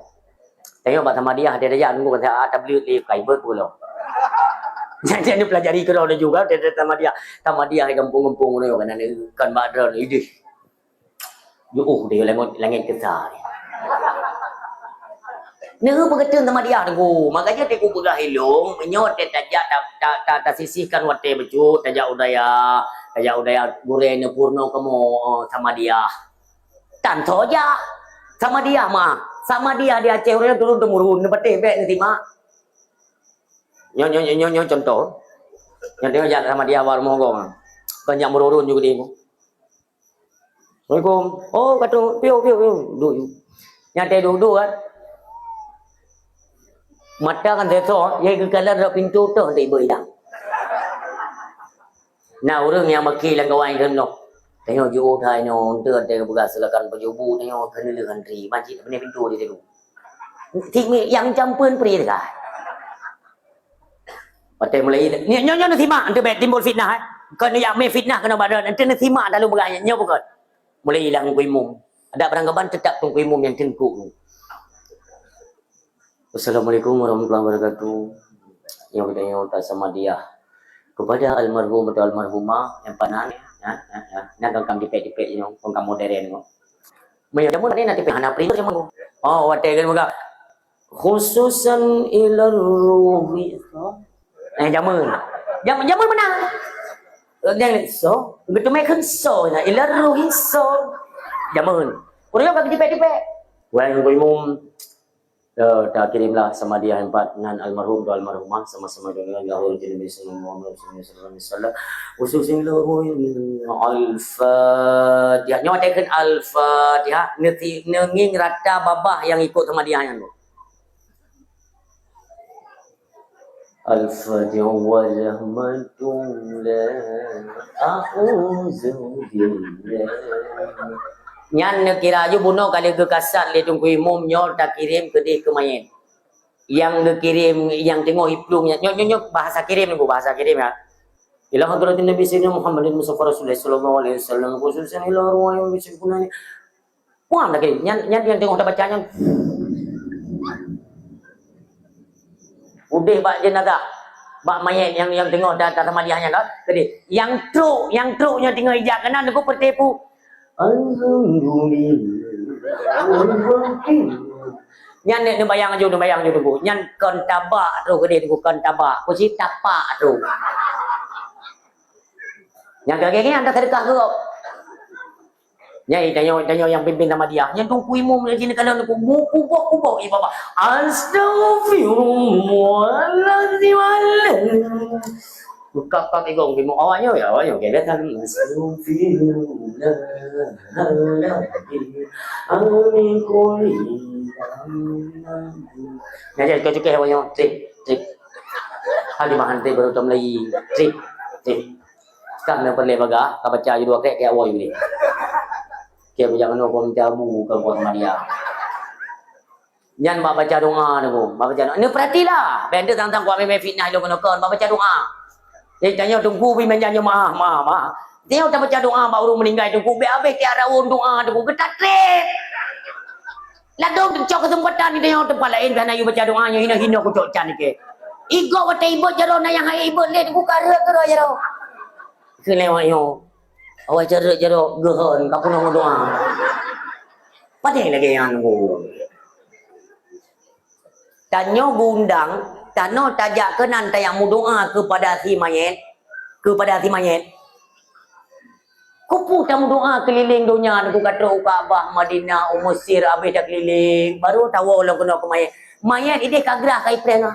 Tanyoe bak Samadiyah, até tajak nunggu kata, ah, tabligh lé kai beuet pulo. Jadi, anu pelajari keudroe juga, até Samadiyah. Samadiyah di kampung-kampung tu kan, kan bak droe, idih. Yuh, dia langit, langit kesa ni. Neu peugeuteun Samadiyah teungku. Makanya teungku peugah ilong, meunyoe teuh tajak ta, ta, ta, tasisihkan watèe bacut, tajak u dayah, tajak u dayah gurèe neupurno kamoe, eh, Samadiyah. Tan soe jak. Samadiyah mah. Samadiyah di Aceh ureueng turun temurun, neupatéh bèk neusimak. Nyoe, nyoe, nyoe, nyoe, nyoe contoh. Nyoe tengok jak Samadiyah awak rumoh gong. Banyak meururun juga dia. Assalamualaikum. Oh, ka troh, piôh, piôh, piôh. Duek. Nyan teuh duek-duek kan. Mata kan seusok, ya geukalon rot pintoe toh untuk ibu idang. Na ureueng nyang meuki lam kawan keunoe. Tanyoe jiôh that nyoe, untuk ada peugah silakan pajoh bu, tanyoe keuneulheueh antri. Ban cit, beuna pintoe di situ. Ti mi, nyang campeuen pri teuka. Watèe mulai, nyoe, nyoe, nyoe neusimak, untuk bèk timbul fitnah, eh. Kon jak mé fitnah keunoe bak droe, untuk neusimak talu peugah nyoe, nyoe bukan. Mulai hilang Teungku Imum. Ada barang kaban tetap Teungku Imum nyang teungku. Assalamualaikum warahmatullahi wabarakatuh. Nyoe geutanyoe tasamadiyah kepada almarhum atau almarhumah nyang panan, ya, ya, ya. Nyan kong kam tipek-tipek nyoe, kong kam modern nyoe. Meunyoe jameun ni na tipek hana printer jameun. Oh, watèe kan muka. Khususan ilar ruhi. Eh, jameun. Jam-, jameun mana? Jangan so. Betul mai kan so, na ilar ruhi so. Jameun. Urang ka tipek-tipek. Wahai Teungku Imum, eh, ta kirimlah samadiyah empat nan almarhum dan almarhumah sama-sama dengan lahul Nabi sallallahu alaihi wasallam. Khususan lahul Al-Fatihah. Nyoe teukeun Al-Fatihah. Neuti-, neungieng rata babah nyang ikut samadiyah nyan. Al-Fatihah warahmatullah. A'udzubillah. Nyan neukira ju bunoe ka lheueh geukasat lé Teungku Imum nyoe takirém keudeh keu manyét. Nyang geukirém, nyang teungoh iplueng nyan, nyoe, nyoe, nyoe bahasa kirém nyoe, bahasa kirém ya. Ila hadratin Nabi Sayyidina Muhammadin Mustafa Rasulullah sallallahu alaihi wasallam, khususan ila ruwaya. Puang lagèe nyan, nyan nyang teungoh tabaca nyan. Udeh bak jenazah, bak manyét nyang, nyang teungoh ta, tasamadiyah nyan kan. Jadi, nyang trok, nyang trok nyan teungoh ijak keunan teungku peureute pu. Alhamdulillah. Nyan neubayang aju, neubayang aju teungku. Nyan kon tabak trok keudeh teungku, kon tabak. Kusi tapak trok. Nyang lagèe nyan dah sedekah keu gob. Nyan tanyoe, tanyoe nyang pimpin samadiyah. Nyan Teungku Imum nyang sini kalau Teungku mu kubok-kubok ié babah. Astagfirullahalazim. Buka pak igong Teungku Imum awaknyoe ya, awaknyoe ke biasa. Astagfirullahalazim. Amin kuli. Nyan jadi kau cekeh awaknyoe. Cek, cek. Hadi mahan te baru tam lagi. Cek, cek. Kan na peureulèe bagah, ka baca ju dua krek, krek awai ni. Keu bujang nyoe kon jabu, kon, kon Samadiyah. Nyan bak baca doa tu, bak baca doa. Neupeuratilah, bèk teuh tang-tang kuat mé-mé fitnah ilong keunoe kon, bak baca doa. Jadi tanyoe Teungku bri manjan nyoe maah, maah, maah. Tanyoe tabaca doa bak ureueng meuninggai Teungku, bèk habéh tiara won doa Teungku, geutatrép. Ladôm teucok keuseumpatan di tanyoe teumpat laén, kana yue baca doa nyoe hinoe-hinoe kucok can ikeu. Igob watèe ibot jaroe na nyang hai ibot lé Teungku ka rhot keudroe jaroe. Keu lewat nyoe. Awai careuet jaroe geuhon ka peunoh meudoa. Padahai lagèe nyan, oh. Tanyoe geuundang, tanoh tajak keunan tajak meudoa keupada si manyét, keupada si manyét. Kupu tameudoa keulileng donya, ku ka trok u Ka'bah, Madinah, u Mesir, abéh takeulileng, baru tawoe lom keunoe keu manyét. Manyét ideh ka grah ka ipreh na.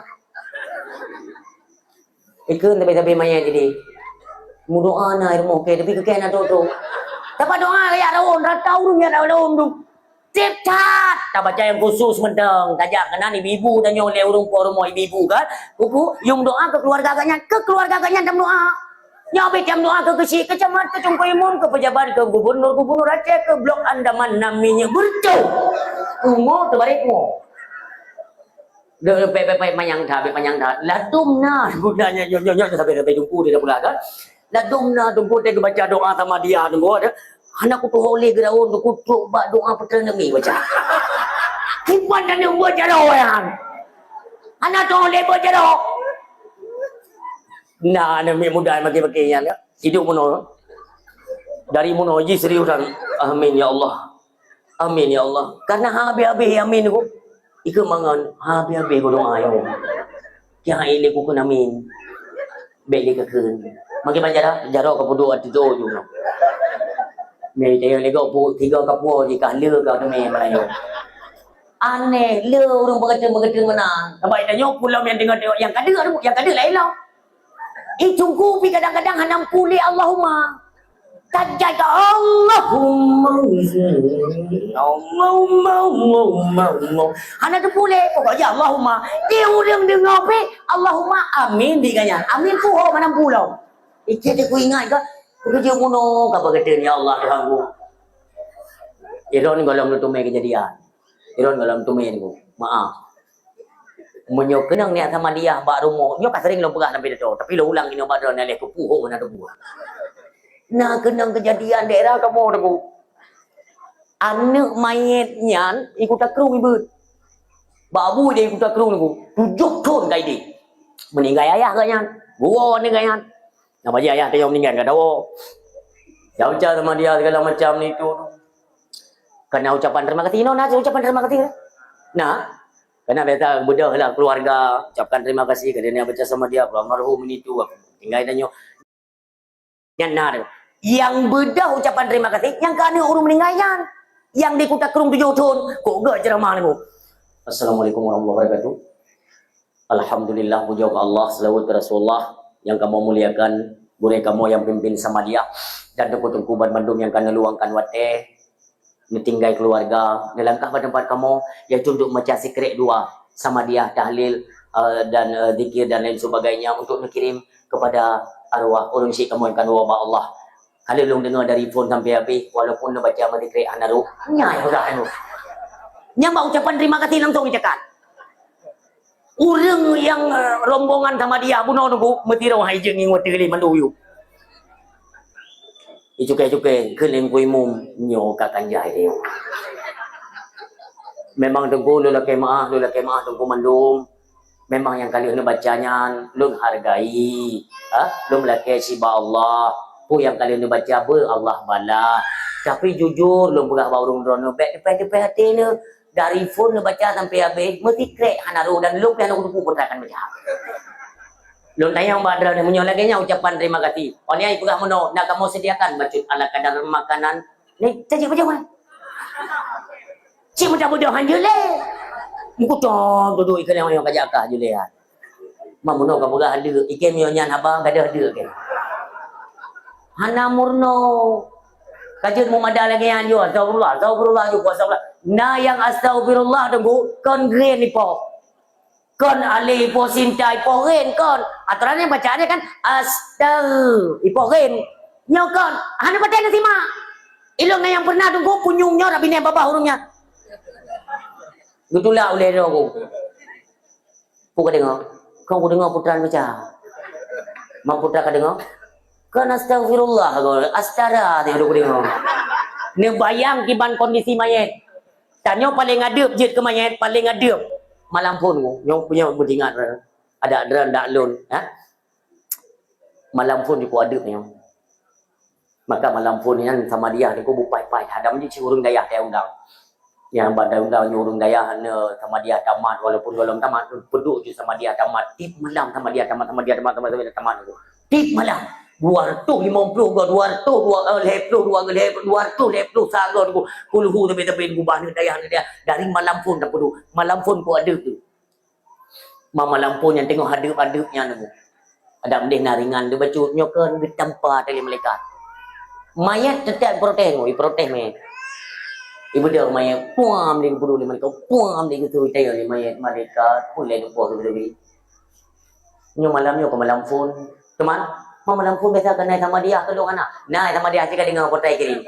Ikheun sabe-sabe manyét jadi. Meudoa na i rumoh kèe, tapi keu kèe na trok-trok. Tabaca doa kajak raon, rata ureueng jak raon tu. Tiep that tabaca nyang khusus mantong. Tajak keunan ibu-ibu tanyoe lé ureueng po rumoh ibu-ibu kan. Kuku, yue meudoa keu keuluwarga gata nyan, keu keuluwarga gata nyan tameudoa. Nyoe beh cam doa ke keuchik, ke camat, ke teungku imum, ke pejabat, ke gubernur, gubernur Aceh, ke blok Andaman, nami nyoe beureutoh. Umu teubarek umu. Dek pek pek pek manyang that, pek manyang that. Ladum na guna nyoe nyoe nyoe nyoe sampai sampai teungku di dalam kan. Ladum na teungku teuka baca doa sama dia teungku ada. Hana kutuho lé geuraun teungku trok bak doa peutra nami baca. Kiban dan buat jaroe nyan. Hana tuho lé buat jaroe. Nah, aneuk miet muda makin-makin nyan, ya. Hidup meunoe. Dari meunoe jih serius dan, "Amin, ya Allah. Amin, ya Allah." Karena habéh-habéh amin ku. Ikeu mangan, habéh-habéh ku doa, ya Allah. Tiang hai lé ku kheun amin. Bèk lé kakheun. Makin banyak dah, jaroe ka peuduek ateueh tu ju. Mei tayang lego pu, tiga kapua jih ka le ka teumé Melayu. Aneh, le ureueng beukeuteun-beukeuteun meunan. Sabab tanyoe pulo nyang deungoe-deungoe, nyang ka deungoe, nyang ka deungoe laén lom. Ih, teungku pih kadang-kadang hana meupuléh Allahumma. Tajai ka Allahumma. Allahumma, Allahumma, Allah. Hana teupuléh, pokok jih Allahumma. Di ureueng deungoe pih Allahumma amin di gobnyan. Amin puho manam pulo. Ih, cit ku ingat ka, peukeujeut bunoe ka bak gata, ya Allah, Tuhanku. Iron gohlom neuteumé keujadian. Iron gohlom teumé ku. Maaf. Meunyoe keunong niat sama dia bak rumoh, nyoe ka sering lôn peugah lam pidato, tapi lôn ulang inoe bak droeneuh lé keupuho na tubuh. Na keunong keujadian daerah kamoe teungku. Aneuk manyét nyan i Kuta Krueng ibeut. Bak bu di Kuta Krueng teungku, tujoh thon ka idéh. Meuninggai ayah gobnyan, geuwoe aneuk gobnyan. Nah, bak jih ayah tanyoe meuninggai ka dawoe. Jauh-jauh sama dia segala macam ni tu. Kana ucapan terima kasih. Inoe na ucapan terima kasih. Nah, kana biasa beudôh lah keluarga, ucapkan terima kasih kepada yang baca sama dia, almarhum ini tu. Tinggai tanyoe. Nyan na tu. Yang beudôh ucapan terima kasih, yang ka aneuk ureueng meuninggai nyan. Yang di Kuta Krueng tujoh thon, kok geuh ceramah ni, Bu. Assalamualaikum warahmatullahi wabarakatuh. Alhamdulillah, pujoe keu Allah, seulaweuet keu Rasulullah nyang kamoe muliakan, gurée kamoe nyang pimpin Samadiyah, dan teungku-teungku banmandum nyang ka neuluwangkan watée neutinggai keuluwarga, neulangkah bak teumpat kamoe, yaitu untuk membaca sikrek dua, Samadiyah, tahlil, eh, dan, eh, zikir dan lain sebagainya untuk neukirim kepada arwah ureueng syik kamoe nyang ka neuwoe bak Allah. Ka lheueh lôn deungoe dari phon sampai habéh, walaupun neubaca meusikrek hana rhoh. Nyan peugah anu. Nyan bak ucapan terima kasih langsung dicakat. Ureueng nyang, eh, rombongan Samadiyah bunoe teungku, meusidroe hai jeuet ngieng watée lé mandum yue. Icukai-cukai, keuneuk kui mum, nyoe ka kan jai nyoe. Memang teungku, lôn lakée meu'ah, lôn lakée meu'ah teungku mandum. Memang nyang ka lheueh neubaca nyan lôn hargai, ha? Lôn meulakée siba Allah. Peue nyang ka lheueh neubaca beu Allah balah. Tapi jujur lôn peugah bak ureueng droeneuh, bék teupeh-teupeh até neuh. Dari phon neubaca sampai habéh, meusikrek hana rhoh dan lôn pih hana kuteupeu peue teuma baca. Lôn tanyong bak droeneuh, meunyoe lagée nyan ucapan terima kasih. Oh, nyan peugah meunoe, na kamoe sediakan bacut ala kadar makanan. Ni, cajik bajau kan? Cik mudah-mudahan je lé. Meukutom duduk ikan yang kajak kah je lé, ha. Mak meunoe ka peugah deuk, iké meunyoe nyan haba gadôh deuk keu. Hana meurunoe. Ka jeuet meumada lagée nyan ju, astagfirullah, astagfirullah ju, astagfirullah. Na nyang astagfirullah teungku, kon green ipoh. Kon alé ipoh sinta ipoh green kon. Atoran nyang bacaan kan astag ipoh green. Nyoe kon, hana patéh na simak. Ilôn na nyang pernah teungku punyueng nyoe rab binéh babah ureueng nyan. Geutulak ulée droe ku. Peue ka deungoe? Kon kudeungoe putra neubaca. Mak putra ka deungoe? Kon astagfirullah, kon astara nyang kudeungoe. Neubayang kiban kondisi manyét. Tanyoe paleng adeueb jeuet keu manyét, paleng adeueb. Malam phon ku, nyoe punya beutingat adak droe dak lôn, ha? Malam phon ku adeueb nyoe. Maka malam phon nyan Samadiyah teungku beupaih-paih. Hadam jih cit ureueng dayah tayue undang. Nyang bak tayue undang nyoe ureueng dayah na Samadiyah tamat, walaupun gohlom tamat, peuduek jih Samadiyah tamat. Tiep malam Samadiyah tamat, Samadiyah tamat, Samadiyah tamat. Tiep malam. Dua reutôh limong ploh goe, dua reutôh dua, eh, lhèe ploh dua goe, lhèe, dua reutôh lhèe ploh sa goe teungku. Kulhu sabe-sabe teungku bak aneuk dayah, aneuk dayah. Dari malam phon tapeuduek. Malam phon ku adeueb teungku. Mama lampôh nyang teungoh adeueb-adeueb nyan teungku. Adak meudeh na ringan teuh bacut, nyoe keuh geutampa tali malaikat. Manyét teutap protes, iprotes manyét. Ibeudôh manyét, puam lé geupeuduek lé malaikat, puam lé geuturi tayue lé manyét, malaikat, peue lé leupoh geuturi. Nyoe malam nyoe keu malam phon. Teuma, Mama lam phon biasa keunan sama dia tolong anak. Nah, sama dia cakap dengan kotai kirim.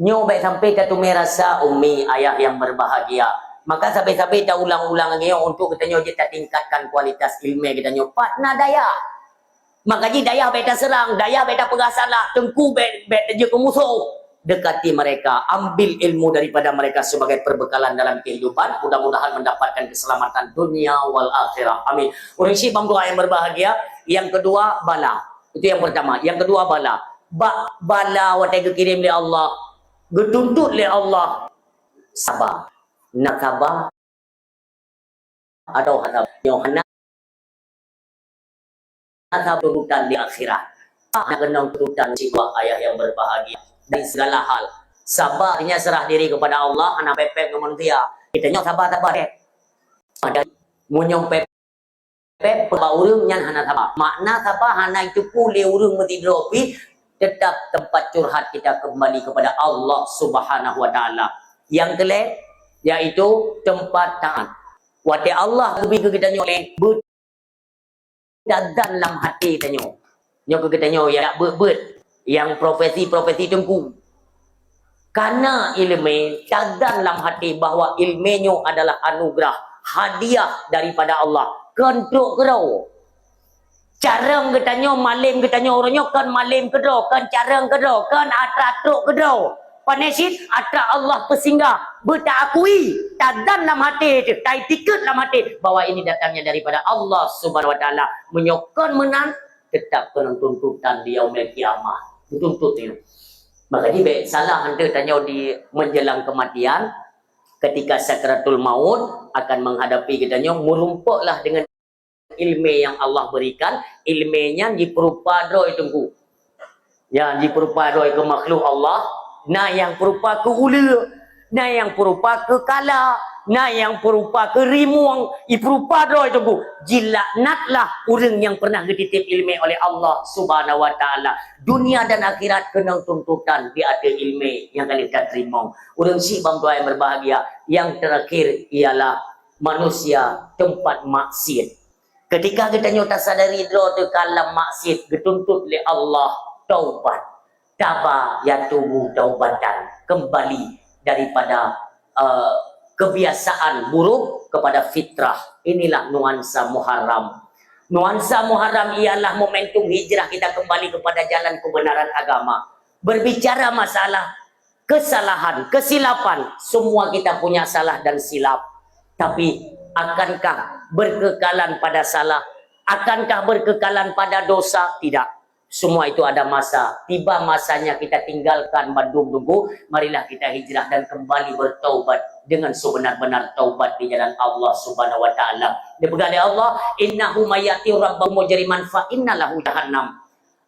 Nyoe bèk sampai tateumé rasa umi ayah yang berbahagia. Maka sabe-sabe taulang-ulang lagi nyoe untuk geutanyoe jeuet tatingkatkan kualitas ilmu geutanyoe. Pat na dayah. Maka jih dayah bèk taseurang, dayah bèk tapeugah salah, teungku bèk, bèk tajeuet keu musoh. Dekati mereka, ambil ilmu daripada mereka sebagai perbekalan dalam kehidupan, mudah-mudahan mendapatkan keselamatan dunia wal akhirah. Amin. Ureueng syiek bang dua yang berbahagia, yang kedua bala. Itu yang pertama. Yang kedua bala. Bak bala watèe geukirém lé Allah, geutuntut lé Allah, saba. Na saba atau hana nyoe hana saba tuntutan di akhirat. Hana keunong tuntutan jiwa ayah yang berbahagia dari segala hal. Saba artinya serah diri kepada Allah, hana pép-pép ngon manusia. Kita nyoe saba-saba deh. Ada munyong pép pép bak ureueng nyan hana saba. Makna saba hana jiteupeue lé ureueng meusidroe pih, tetap tempat curhat kita kembali kepada Allah Subhanahu wa Taala. Yang keulhèe, yaitu tempat taat. Watèe Allah geubri keu geutanyoe lé, beuet dan lam até tanyoe. Nyoe keu geutanyoe nyang beuet-beuet, nyang profesi-profesi teungku. Kana ileumé, tadan lam até bahwa ileumé nyoe adalah anugerah, hadiah daripada Allah. Kon trok keudroe. Carông geutanyoe, malém geutanyoe uroe nyoe kon malém keudroe, kon carông keudroe, kon atra trok keudroe. Pane cit atra Allah peusinggah, beutaakui, tadan lam até teuh, taiktikeuet lam até bahwa ini datangnya daripada Allah Subhanahu wa Taala. Meunyoe kon meunan, teutap keunong tuntutan di Yaumil Qiyamah. Geutuntut nyoe. Maka jih bèk salah hanteuk tanyoe di menjelang kematian, ketika sakratul maut akan menghadapi geutanyoe, meurumpoklah dengan ilmu yang Allah berikan, ilmu nyan jipeurupa droe teungku. Ya, jipeurupa droe keu makhluk Allah, na nyang peurupa keu uleue, na nyang peurupa keu kala, na nyang peurupa keu rimueng, jipeurupa droe teungku. Jilaknatlah ureueng nyang pernah geutitip ilmu oleh Allah Subhanahu wa Taala. Dunia dan akhirat keunong tuntutan di ateueh ilmu nyang ka lheueh tateurimong. Ureueng syiek bang dua yang berbahagia, yang terakhir ialah manusia tempat maksiat. Ketika geutanyoe tasadari droe teuka lam maksiat, geutuntut lé Allah taubat. Taba yatubu taubatan, kembali daripada, eh, kebiasaan buruk kepada fitrah. Inilah nuansa Muharram. Nuansa Muharram ialah momentum hijrah kita kembali kepada jalan kebenaran agama. Berbicara masalah kesalahan, kesilapan, semua kita punya salah dan silap. Tapi, akankah berkekalan pada salah? Akankah berkekalan pada dosa? Tidak. Semua itu ada masa. Tiba masanya kita tinggalkan bandum teungku, marilah kita hijrah dan kembali bertaubat dengan sebenar-benar taubat di jalan Allah Subhanahu wa Taala. Dipeugah lé Allah, "Innahu may ya'ti rabbahu mujriman fa inna lahu jahannam."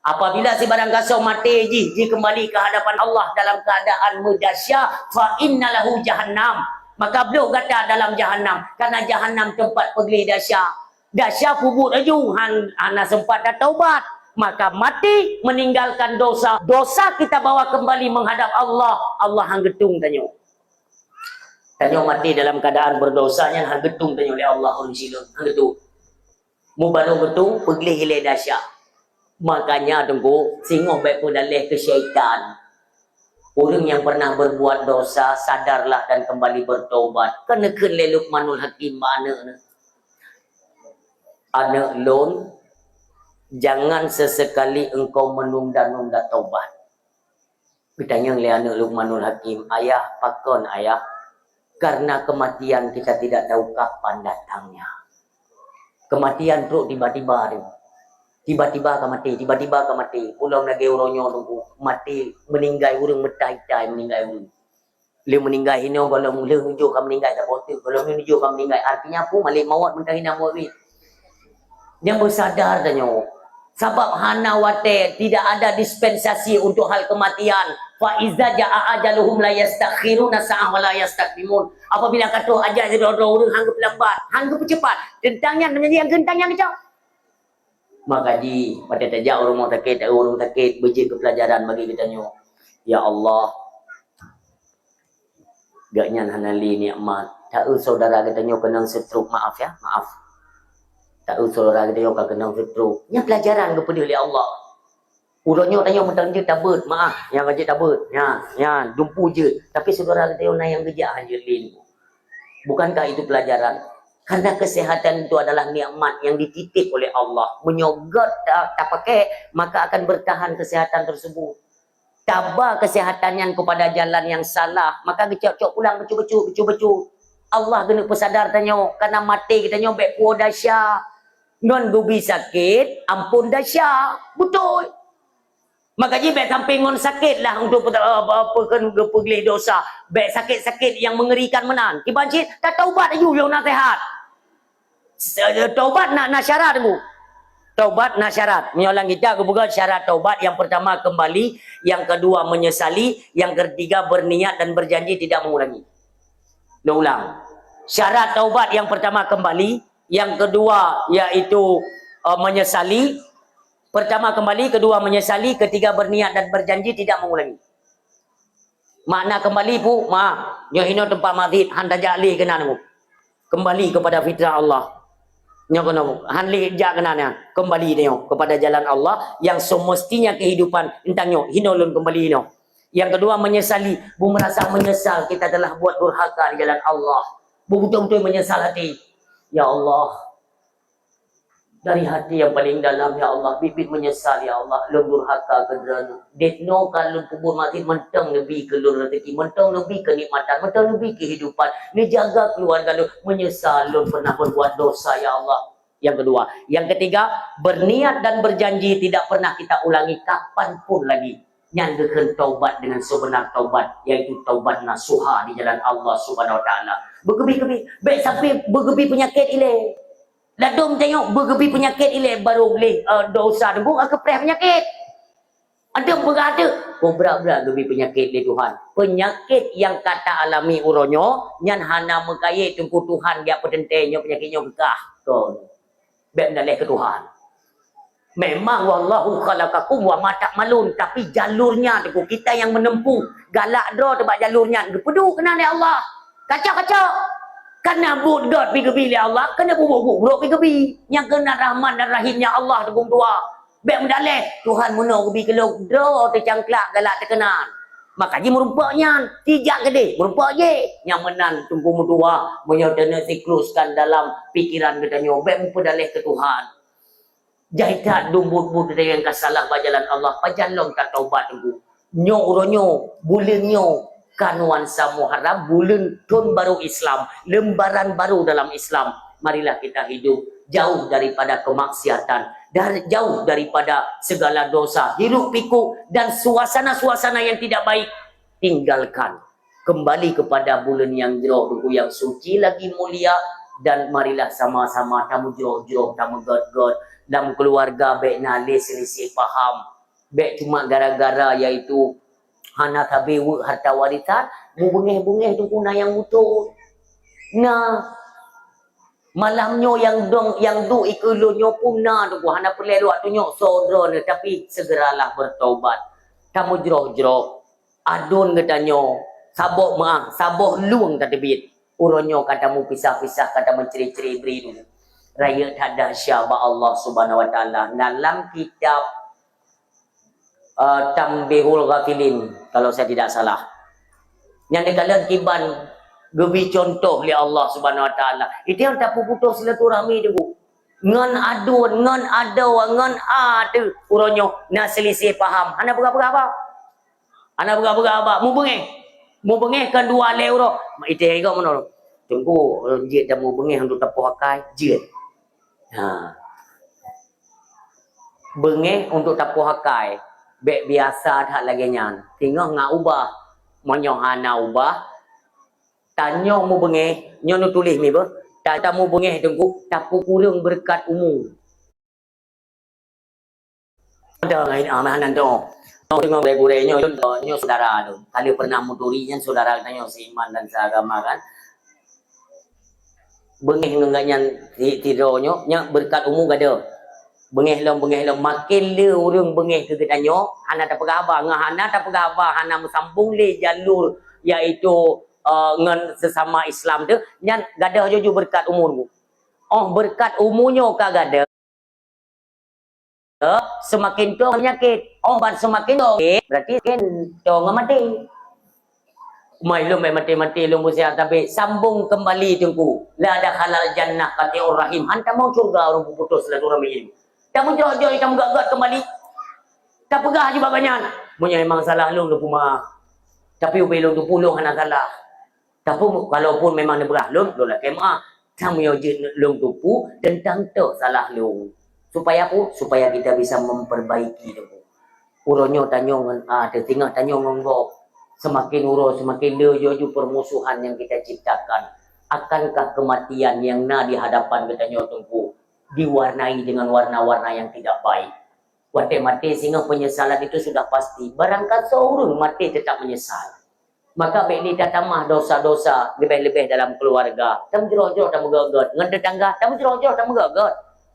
Apabila sibarang gasoe maté jih, jikeumbali ke hadapan Allah dalam keadaan meudahsya, fa inna lahu jahannam, maka bloh gata dalam jahannam, karena jahannam tempat peugleh dahsya. Dahsya peubuet laju, han-, hana sempat tataubat, maka mati meninggalkan dosa. Dosa kita bawa kembali menghadap Allah, Allah han geutung tanyoe. Tanyoe maté dalam keadaan berdosa nyan han geutung tanyoe lé Allah ureueng sileueng, han geutung. Mubaroe geutung peugleh ilée dahsya. Makanya teungku, singoh bék peudaleh keu syaitan. Ureueng nyang pernah berbuat dosa, sadarlah dan kembali bertobat. Kan neukheun lé Luqmanul Hakim bak aneuëk neuh, "Aneuëk lôn, jangan sesekali engkau menunda-nunda tobat." Geutanyong lé aneuëk Luqmanul Hakim, "Ayah, pakon ayah?" "Karena kematian kita tidak tahu kapan datangnya." Kematian trok tiba-tiba tu. Tiba-tiba ka maté, tiba-tiba ka maté. Ulôn lagée uroe nyoe teungku, maté, meuninggai ureuëng, meutai-tai meuninggai ureuëng. Lheueh meuninggai hinoe, gohlom lheueh nujoh ka meuninggai saboh teuk, gohlom lheueh nujoh ka meuninggai. Artinya peue? Malek maut meuntah hina murit. Nyang beusadar tanyoe. Sabab hana watée, tidak ada dispensasi untuk hal kematian. "Fa iza jaa ajaluhum la yastakhiruna sa'ah wa la yastaqdimun." Apabila ka troh ajai sidroe-droe ureuëng, han geupeulambat, han geupeucepat. Teuntang nyan, nyang geuntang nyan geucok. Maka jih, watée tajak u rumoh sakét, u rumoh sakét, beujeuet keu peulajaran bagi geutanyoe. Ya Allah, gobnyan hana lé nikmat. Taeu saudara geutanyoe keunong stroke, maaf ya, maaf. Taeu saudara geutanyoe ka keunong stroke. Nyan peulajaran geupeudeuh lé Allah. Uroe nyoe tanyoe mantong jeuet tabeuet, maah, nyang ka jeuet tabeuet, nyan, nyan, dumpeue jeuet. Tapi syedara geutanyoe na nyang geujak hanjeuet lé nyoe. Bukankah itu pelajaran? Karena kesehatan itu adalah nikmat yang dititip oleh Allah. Meunyoe göt ta-, tapakai, maka akan bertahan kesehatan tersebut. Taba kesehatan nyan kepada jalan yang salah, maka geucok-cok pulang bacut-bacut, bacut-bacut. Allah geuneuk peusadar tanyoe, karena maté geutanyoe bèk puwoe desya. Ngon geubi sakét, amphon desya. Beutôi. Maka jih bèk sampai ngon sakét lah untuk pe-, pe-, pe-, geupeugléh dosa. Bèk sakét-sakét nyang mengerikan meunan. Kiban cit, tataubat laju, yoh na seuhat. Se-, taubat na, na syarat, Bu. Taubat na syarat. Meunyoe lam kitab geupeugah syarat taubat, yang pertama kembali, yang kedua menyesali, yang ketiga berniat dan berjanji tidak mengulangi. Diulang. Syarat taubat yang pertama kembali, yang kedua yaitu, eh, menyesali. Pertama kembali, kedua menyesali, ketiga berniat dan berjanji tidak mengulangi. Makna kembali pu, ma, nyoe hinoe teumpat masjid, han tajak lé keunan nyoe. Kembali kepada fitrah Allah. Nyoe keunoe, han lé jak keunan nyan. Kembali nyoe kepada jalan Allah yang semestinya kehidupan entang nyoe, hinoe lôn kembali nyoe. Yang kedua, menyesali. Bu merasa menyesal kita telah buat durhaka di jalan Allah. Bu beutôi-beutôi menyesal hati. Ya Allah, dari hati yang paling dalam, ya Allah, biet-biet menyesal, ya Allah, lôn durhaka keu Droeneuh. Deh noe ka lôn peubuet maksiet, mantong neubi keu lôn rezeki, mantong neubi keunikmatan, mantong neubi kehidupan, neujaga keluarga lôn. Menyesal lôn pernah berbuat dosa, ya Allah. Yang kedua. Yang ketiga, berniat dan berjanji tidak pernah kita ulangi kapan pun lagi. Nyan geukheun taubat dengan sebenar taubat, yaitu taubat nasuha di jalan Allah Subhanahu Wa Taala. Beugeubi-geubi, bèk sampai beugeubi peunyakét ilèe. Ladôm tanyoe beugeubi peunyakét ilèe, barô gleh, eh, dosa teungku ka geupreh peunyakét. Adeueng peugah teuk, kobra-bra geubi peunyakét lé Tuhan. Peunyakét nyang ka ta alami uroe nyoe, nyan hana meukayém teungku Tuhan geujak peuteuntèe nyoe peunyakét nyoe geukah. Kon. Bèk meudalèh keu Tuhan. Memang wallahu khalaqakum wa ma ta'malun, tapi jalurnya teungku, kita yang menempuh, galak droe teuh bak jalur nyan, geupeuduek keunan lé Allah. Kacok-kacok. Kana buet gèt pi geubi lé Allah, kana buet-buet brôk pi geubi. Nyang keunan rahman dan rahimnya Allah teungku dua. Bèk meudalèh, Tuhan meunoe geubi keu lôn, droe teucangklak galak teukeunan. Maka jih meurumpok nyan, sijak keudeh, meurumpok jih. Nyang meunan teungku meutuah, meunyoe teuneuk sikluskan dalam pikiran geutanyoe, bèk meupeudalèh keu Tuhan. Jai that dum buet-buet nyang ka salah bak jalan Allah, pajan lom tataubat teungku. Nyoe uroe nyoe, buleuen nyoe, ka nuansa Muharram, buleuen thôn baru Islam, lembaran baru dalam Islam. Marilah kita hidup jauh daripada kemaksiatan, dar-, jauh daripada segala dosa, hiruk pikuk dan suasana-suasana yang tidak baik. Tinggalkan. Kembali kepada buleuen nyang jroh, teungku, nyang suci lagi mulia, dan marilah sama-sama tameujroh-jroh, tameugèt-gèt. Lam keuluwarga bèk na lé seulisih paham. Bèk cuma gara-gara yaitu hana sabe weuek harta warisan, meubeungèh-beungèh teungku na nyang muto. Na. Malam nyoe nyang dong, nyang duek ikeue lôn nyoe pun na teungku, hana peureulèe lôn tunyok soe droeneuh, tapi segeralah bertobat. Tameujroh-jroh. Aduen geutanyoe, saboh meuah, saboh lueng tateubiet. Uroe nyoe ka tameupisah-pisah, ka tameucré-cré bri dulu. Rayeuk that dahsyat bak Allah Subhanahu Wa Taala. Dalam kitab, eh, Tanbihul Ghafilin, kalau saya tidak salah. Nyan dikalon kiban geubi contoh lé Allah Subhanahu Wa Taala. Itu nyang tapeuputoh silaturahmi tu. Ngon aduen, ngon adoe, ngon a teuh. Uroe nyoe na seulisih paham. Hana peugah-peugah apa. Hana peugah-peugah haba, mubeungèh. Mubeungèh kan dua lhèe uroe. Mak itèe geuh meunoe. Teungku, jeuet tamubeungèh untuk tapoh akai, jeuet. Ha. Beungèh untuk tapoh akai, bèk biasa that lagèe nyan. Singoh ngat ubah. Meunyoe hana ubah, tanyoe mubeungèh, nyoe neutuléh mi beuh. Ta-, tamubeungèh teungku, tapeukureueng beureukat umu. Ada lain, ah, meunan tu. Nyoe deungoe gurèe-gurèe nyoe, nyoe, nyoe syedara lôn. Ka lheueh pernah meuturi nyan syedara geutanyoe seiman dan seagama kan. Beungèh ngon gobnyan si-, sidroe nyoe, nyan beureukat umu gadoh. Beungèh lom, beungèh lom. Maken le ureueng beungèh keu geutanyoe, hana tapeugah haba. Ngon hana tapeugah haba, hana meusambong lé jalur, yaitu, eh, ngon sesama Islam teuh, nyan gadoh juju beureukat umu. Óh beureukat umu nyoe ka gadoh. seumaken toe peunyakét. Obat seumaken toe, berarti seumaken toe ngon maté. Mai lôn bèk maté-maté lôn peusiah, tapi sambong keumbali Teungku. La dakhalal jannah qati'ur rahim. Han tamong syeuruga ureueng peuputôh silaturahmi. Tameujrok-jrok, tameugèt-gèt keumbali. Tapeugah aju bak gobnyan, "Meunyoe memang salah lôn, lôn peumaaf. Tapi ubé lôn teupeu lôn hana salah." Tapi kalaupun memang neupeugah lôn, lôn lakèe meu'ah. Sang meunyoe jeuet lôn teupeu teuntang toh salah lôn. Supaya apa? Supaya kita bisa memperbaiki, Teungku. Uroe nyoe tanyoe ngon A, teutinggai tanyoe ngon gob. Semakin uroe, semakin le laju permusuhan yang kita ciptakan. Akankah kematian yang na di hadapan geutanyoe, Teungku, diwarnai dengan warna-warna yang tidak baik? Watèe maté singoh penyesalan itu sudah pasti. Barangkasoe ureueng maté tetap menyesal. Maka bèk lé tatamah dosa-dosa, leubeh-leubeh dalam keluarga. Tameujroh-jroh, tameugèt-gèt. Ngon tetangga, tameujroh-jroh, tameugèt-gèt.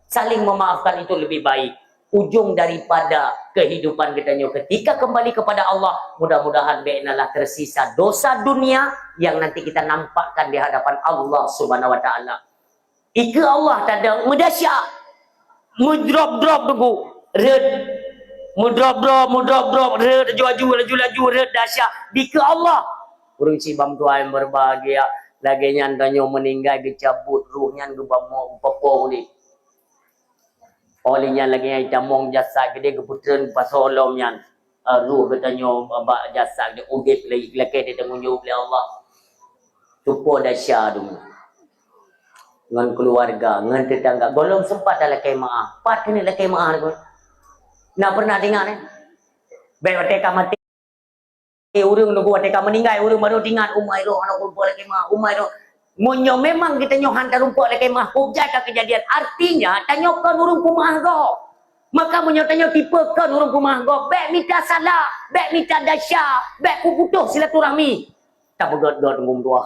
Saling memaafkan itu lebih baik. Ujung daripada kehidupan kita nyoe ketika kembali kepada Allah, mudah-mudahan bèk nalah tersisa dosa dunia yang nanti kita nampakkan di hadapan Allah Subhanahu wa Ta'ala. Dikeue Allah tadong meudahsyat. Meudrop-drop, Teungku, rhët. Meudrop-drop, meudrop-drop, rhët, laju-laju, laju-laju, rhët, dahsyat. Dikeue Allah. Ureueng sibam tuha nyang berbahagia, lagèe nyan tanyoe meuninggai, geucabut roh nyan, geuba mo-, geupeupong udép. Óh lheueh nyan lagèe nyan itamong jasad keudéh, geupeutreun pasoe lom nyan. Eh, roh geutanyoe bak jasad keudéh, udép lé, lakèe teutanggong jaweueb lé Allah. Tupo dahsyat dum. Ngon keuluwarga, ngon teutangga. Gohlom seumpat talakèe meu'ah. Pat keuneuk lakèe meu'ah, Teungku? Na peureunah teuingat, eh? Bèk watèe ka maté ureueng, Teungku, watèe ka meuninggai ureueng, baru teuingat, "Umai roh, hana kurumpok lakèe meu'ah, umai roh." Meunyoe memang geutanyoe han tarumpok lakèe meu'ah, peue jai ka keujadian, artinya tanyoe kon ureueng peumeu'ah gob. Maka meunyoe tanyoe tipe kon ureueng peumeu'ah gob, bèk mita salah, bèk mita dahsyat, bèk peuputôh silaturahmi. Tapeugèt-gèt ngon tuha.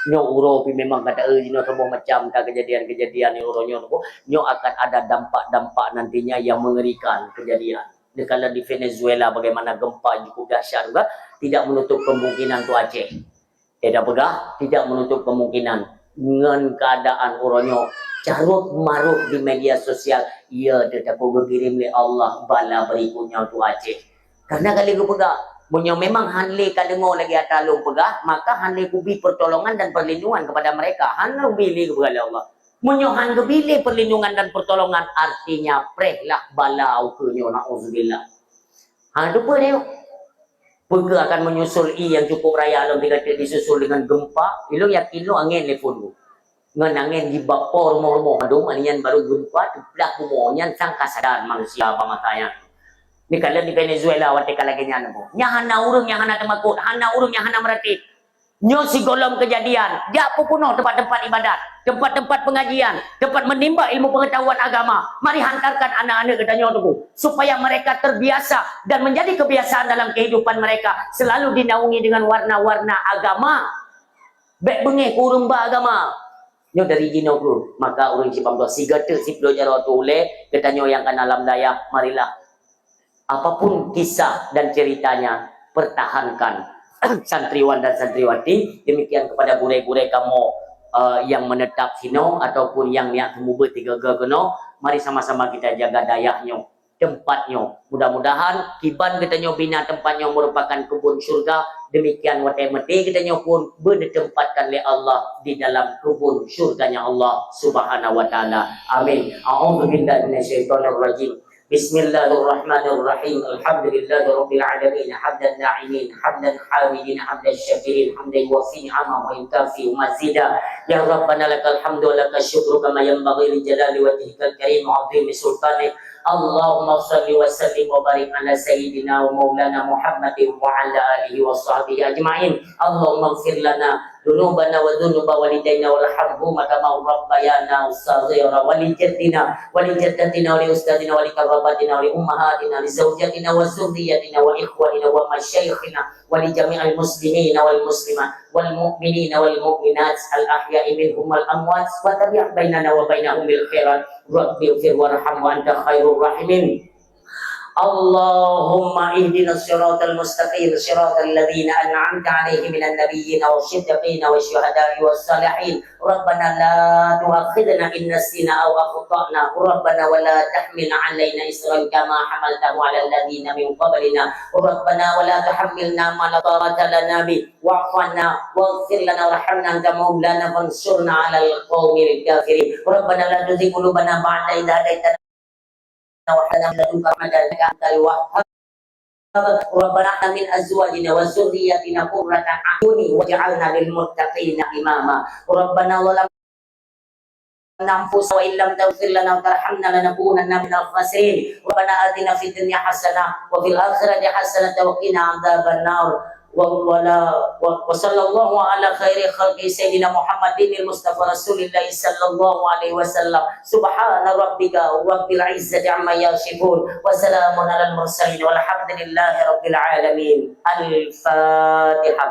Nyoe uroe pih memang ka taeu jinoe saboh macam ka keujadian-keujadian nyoe uroe nyoe, Teungku. Nyoe akan ada dampak-dampak nantinya yang mengerikan keujadian. Dikala di Venezuela bagaimana gempa cukup dahsyat juga, tidak menutup kemungkinan tu Aceh. Dia dah peugah, tidak menutup kemungkinan ngon keadaan uroe nyoe carôt-marôt di media sosial, iya teuh takot geukirém lé Allah bala berikutnya tu Aceh. Karena ka lheueh geupeugah, meunyoe memang han lé ka deungoe lagèe ata lôn peugah, maka han lé kubi pertolongan dan perlindungan kepada mereka. Han lé kubi lé geupeugah lé Allah. Meunyoe han geubi lé perlindungan dan pertolongan, artinya preh lah bala ukeue nyoe, naudzubillah. Ha, teupeue nyoe. Peue keuh akan menyusul ie nyang cukup raya lom, dikata disusul dengan gempa, ilôn yakin lôn angén lé phôn lôn. Ngon angén jiba po rumoh-rumoh mandum, nyan baru gempa teuplah bumoe, nyan sang ka sadar manusia bak masa nyan. Dikalon di Venezuela watèe ka lagèe nyan, nyan hana ureueng nyang hana teumakot, hana ureueng nyang hana meuratéb. Nyoe sigohlom keujadian, jak peupunoh teumpat-teumpat ibadat, teumpat-teumpat pengajian, teumpat menimba ilmu pengetahuan agama. Mari hantarkan anak-anak geutanyoe, Teungku, supaya mereka terbiasa dan menjadi kebiasaan dalam kehidupan mereka, selalu dinaungi dengan warna-warna agama. Bèk beungéh keu ureueng ba agama. Nyoe dari jinoe, Teungku, maka ureueng sibam tuha, sigoe teuk siploh jaroe teuh ulèe, geutanyoe nyang kana lam dayah, marilah apapun kisah dan ceritanya, pertahankan santriwan dan santriwati. Demikian kepada gurèe-gurèe kamoe, eh, yang menetap sinoe ataupun yang neujak seumeubeuet tiga-tiga keunoe, mari sama-sama kita jaga dayah nyoe, tempat nyoe. Mudah-mudahan kiban geutanyoe bina tempat nyoe merupakan kebun syurga. Demikian watèe maté geutanyoe pun beuneutempatkan lé Allah di dalam kebun syurganya Allah Subhanahu wa Ta'ala. Amin. A'udzubillahi minasyaitonirrajim. Bismillahirrahmanirrahim. Alhamdulillahirabbil alamin. Hamdan na'imin, hamdan hamidin, hamdan syakirin, hamdan yuwafi ni'amahu wa yukafi mazida. Ya Rabbana lakal hamdu wa lakal syukru kama yanbaghi li jalali wajhikal karim wa 'azimi sultanik. Allahumma shalli wa sallim wa barik ala sayyidina wa maulana Muhammadin wa ala alihi wa sahbihi ajma'in. Allahumma ighfir lana dzunubana wa dzunuba walidaina warhamhuma kama rabbayana shaghira, wa li jaddina wa li jaddatina wa li ustadzina wa li qarrabatina wa li ummahatina, li zaujatina wa dzurriyyatina wa ikhwanina wa masyaikhina, wa li jami'il muslimina wal muslimat, wal mu'minina wal mu'minat, al ahya'i minhum wal amwat, wa tabi' bainana wa bainahum bil khairat. Rabbi ighfir warham wa anta khairur rahimin. اللهم اهدنا الصراط المستقيم، صراط الذين أنعمت عليهم من النبيين والصديقين والشهداء والصالحين. ربنا لا تؤاخذنا إن نسينا أو أخطأنا، ربنا ولا تحمل علينا إصرا كما حملته على الذين من قبلنا، ربنا ولا تحملنا ما لا طاقة لنا به، واعف عنا واغفر لنا وارحمنا، أنت مولانا فانصرنا على القوم الكافرين. ربنا لا تزغ قلوبنا بعد إذ هديتنا وهب لنا من لدنك رحمة إنك أنت الوهاب. ربنا هب لنا من أزواجنا وذرياتنا قرة أعين واجعلنا للمتقين إماما. ربنا ظلمنا أنفسنا وإن لم تغفر لنا وترحمنا لنكونن من الخاسرين. ربنا آتنا في الدنيا حسنة وفي الآخرة حسنة وقنا عذاب النار. ولا-، و-، وصلى الله على خير خلقه سيدنا محمد المصطفى رسول الله صلى الله عليه وسلم. سبحان ربك رب العزة عما يصفون. وسلام على المرسلين والحمد لله رب العالمين. الفاتحة.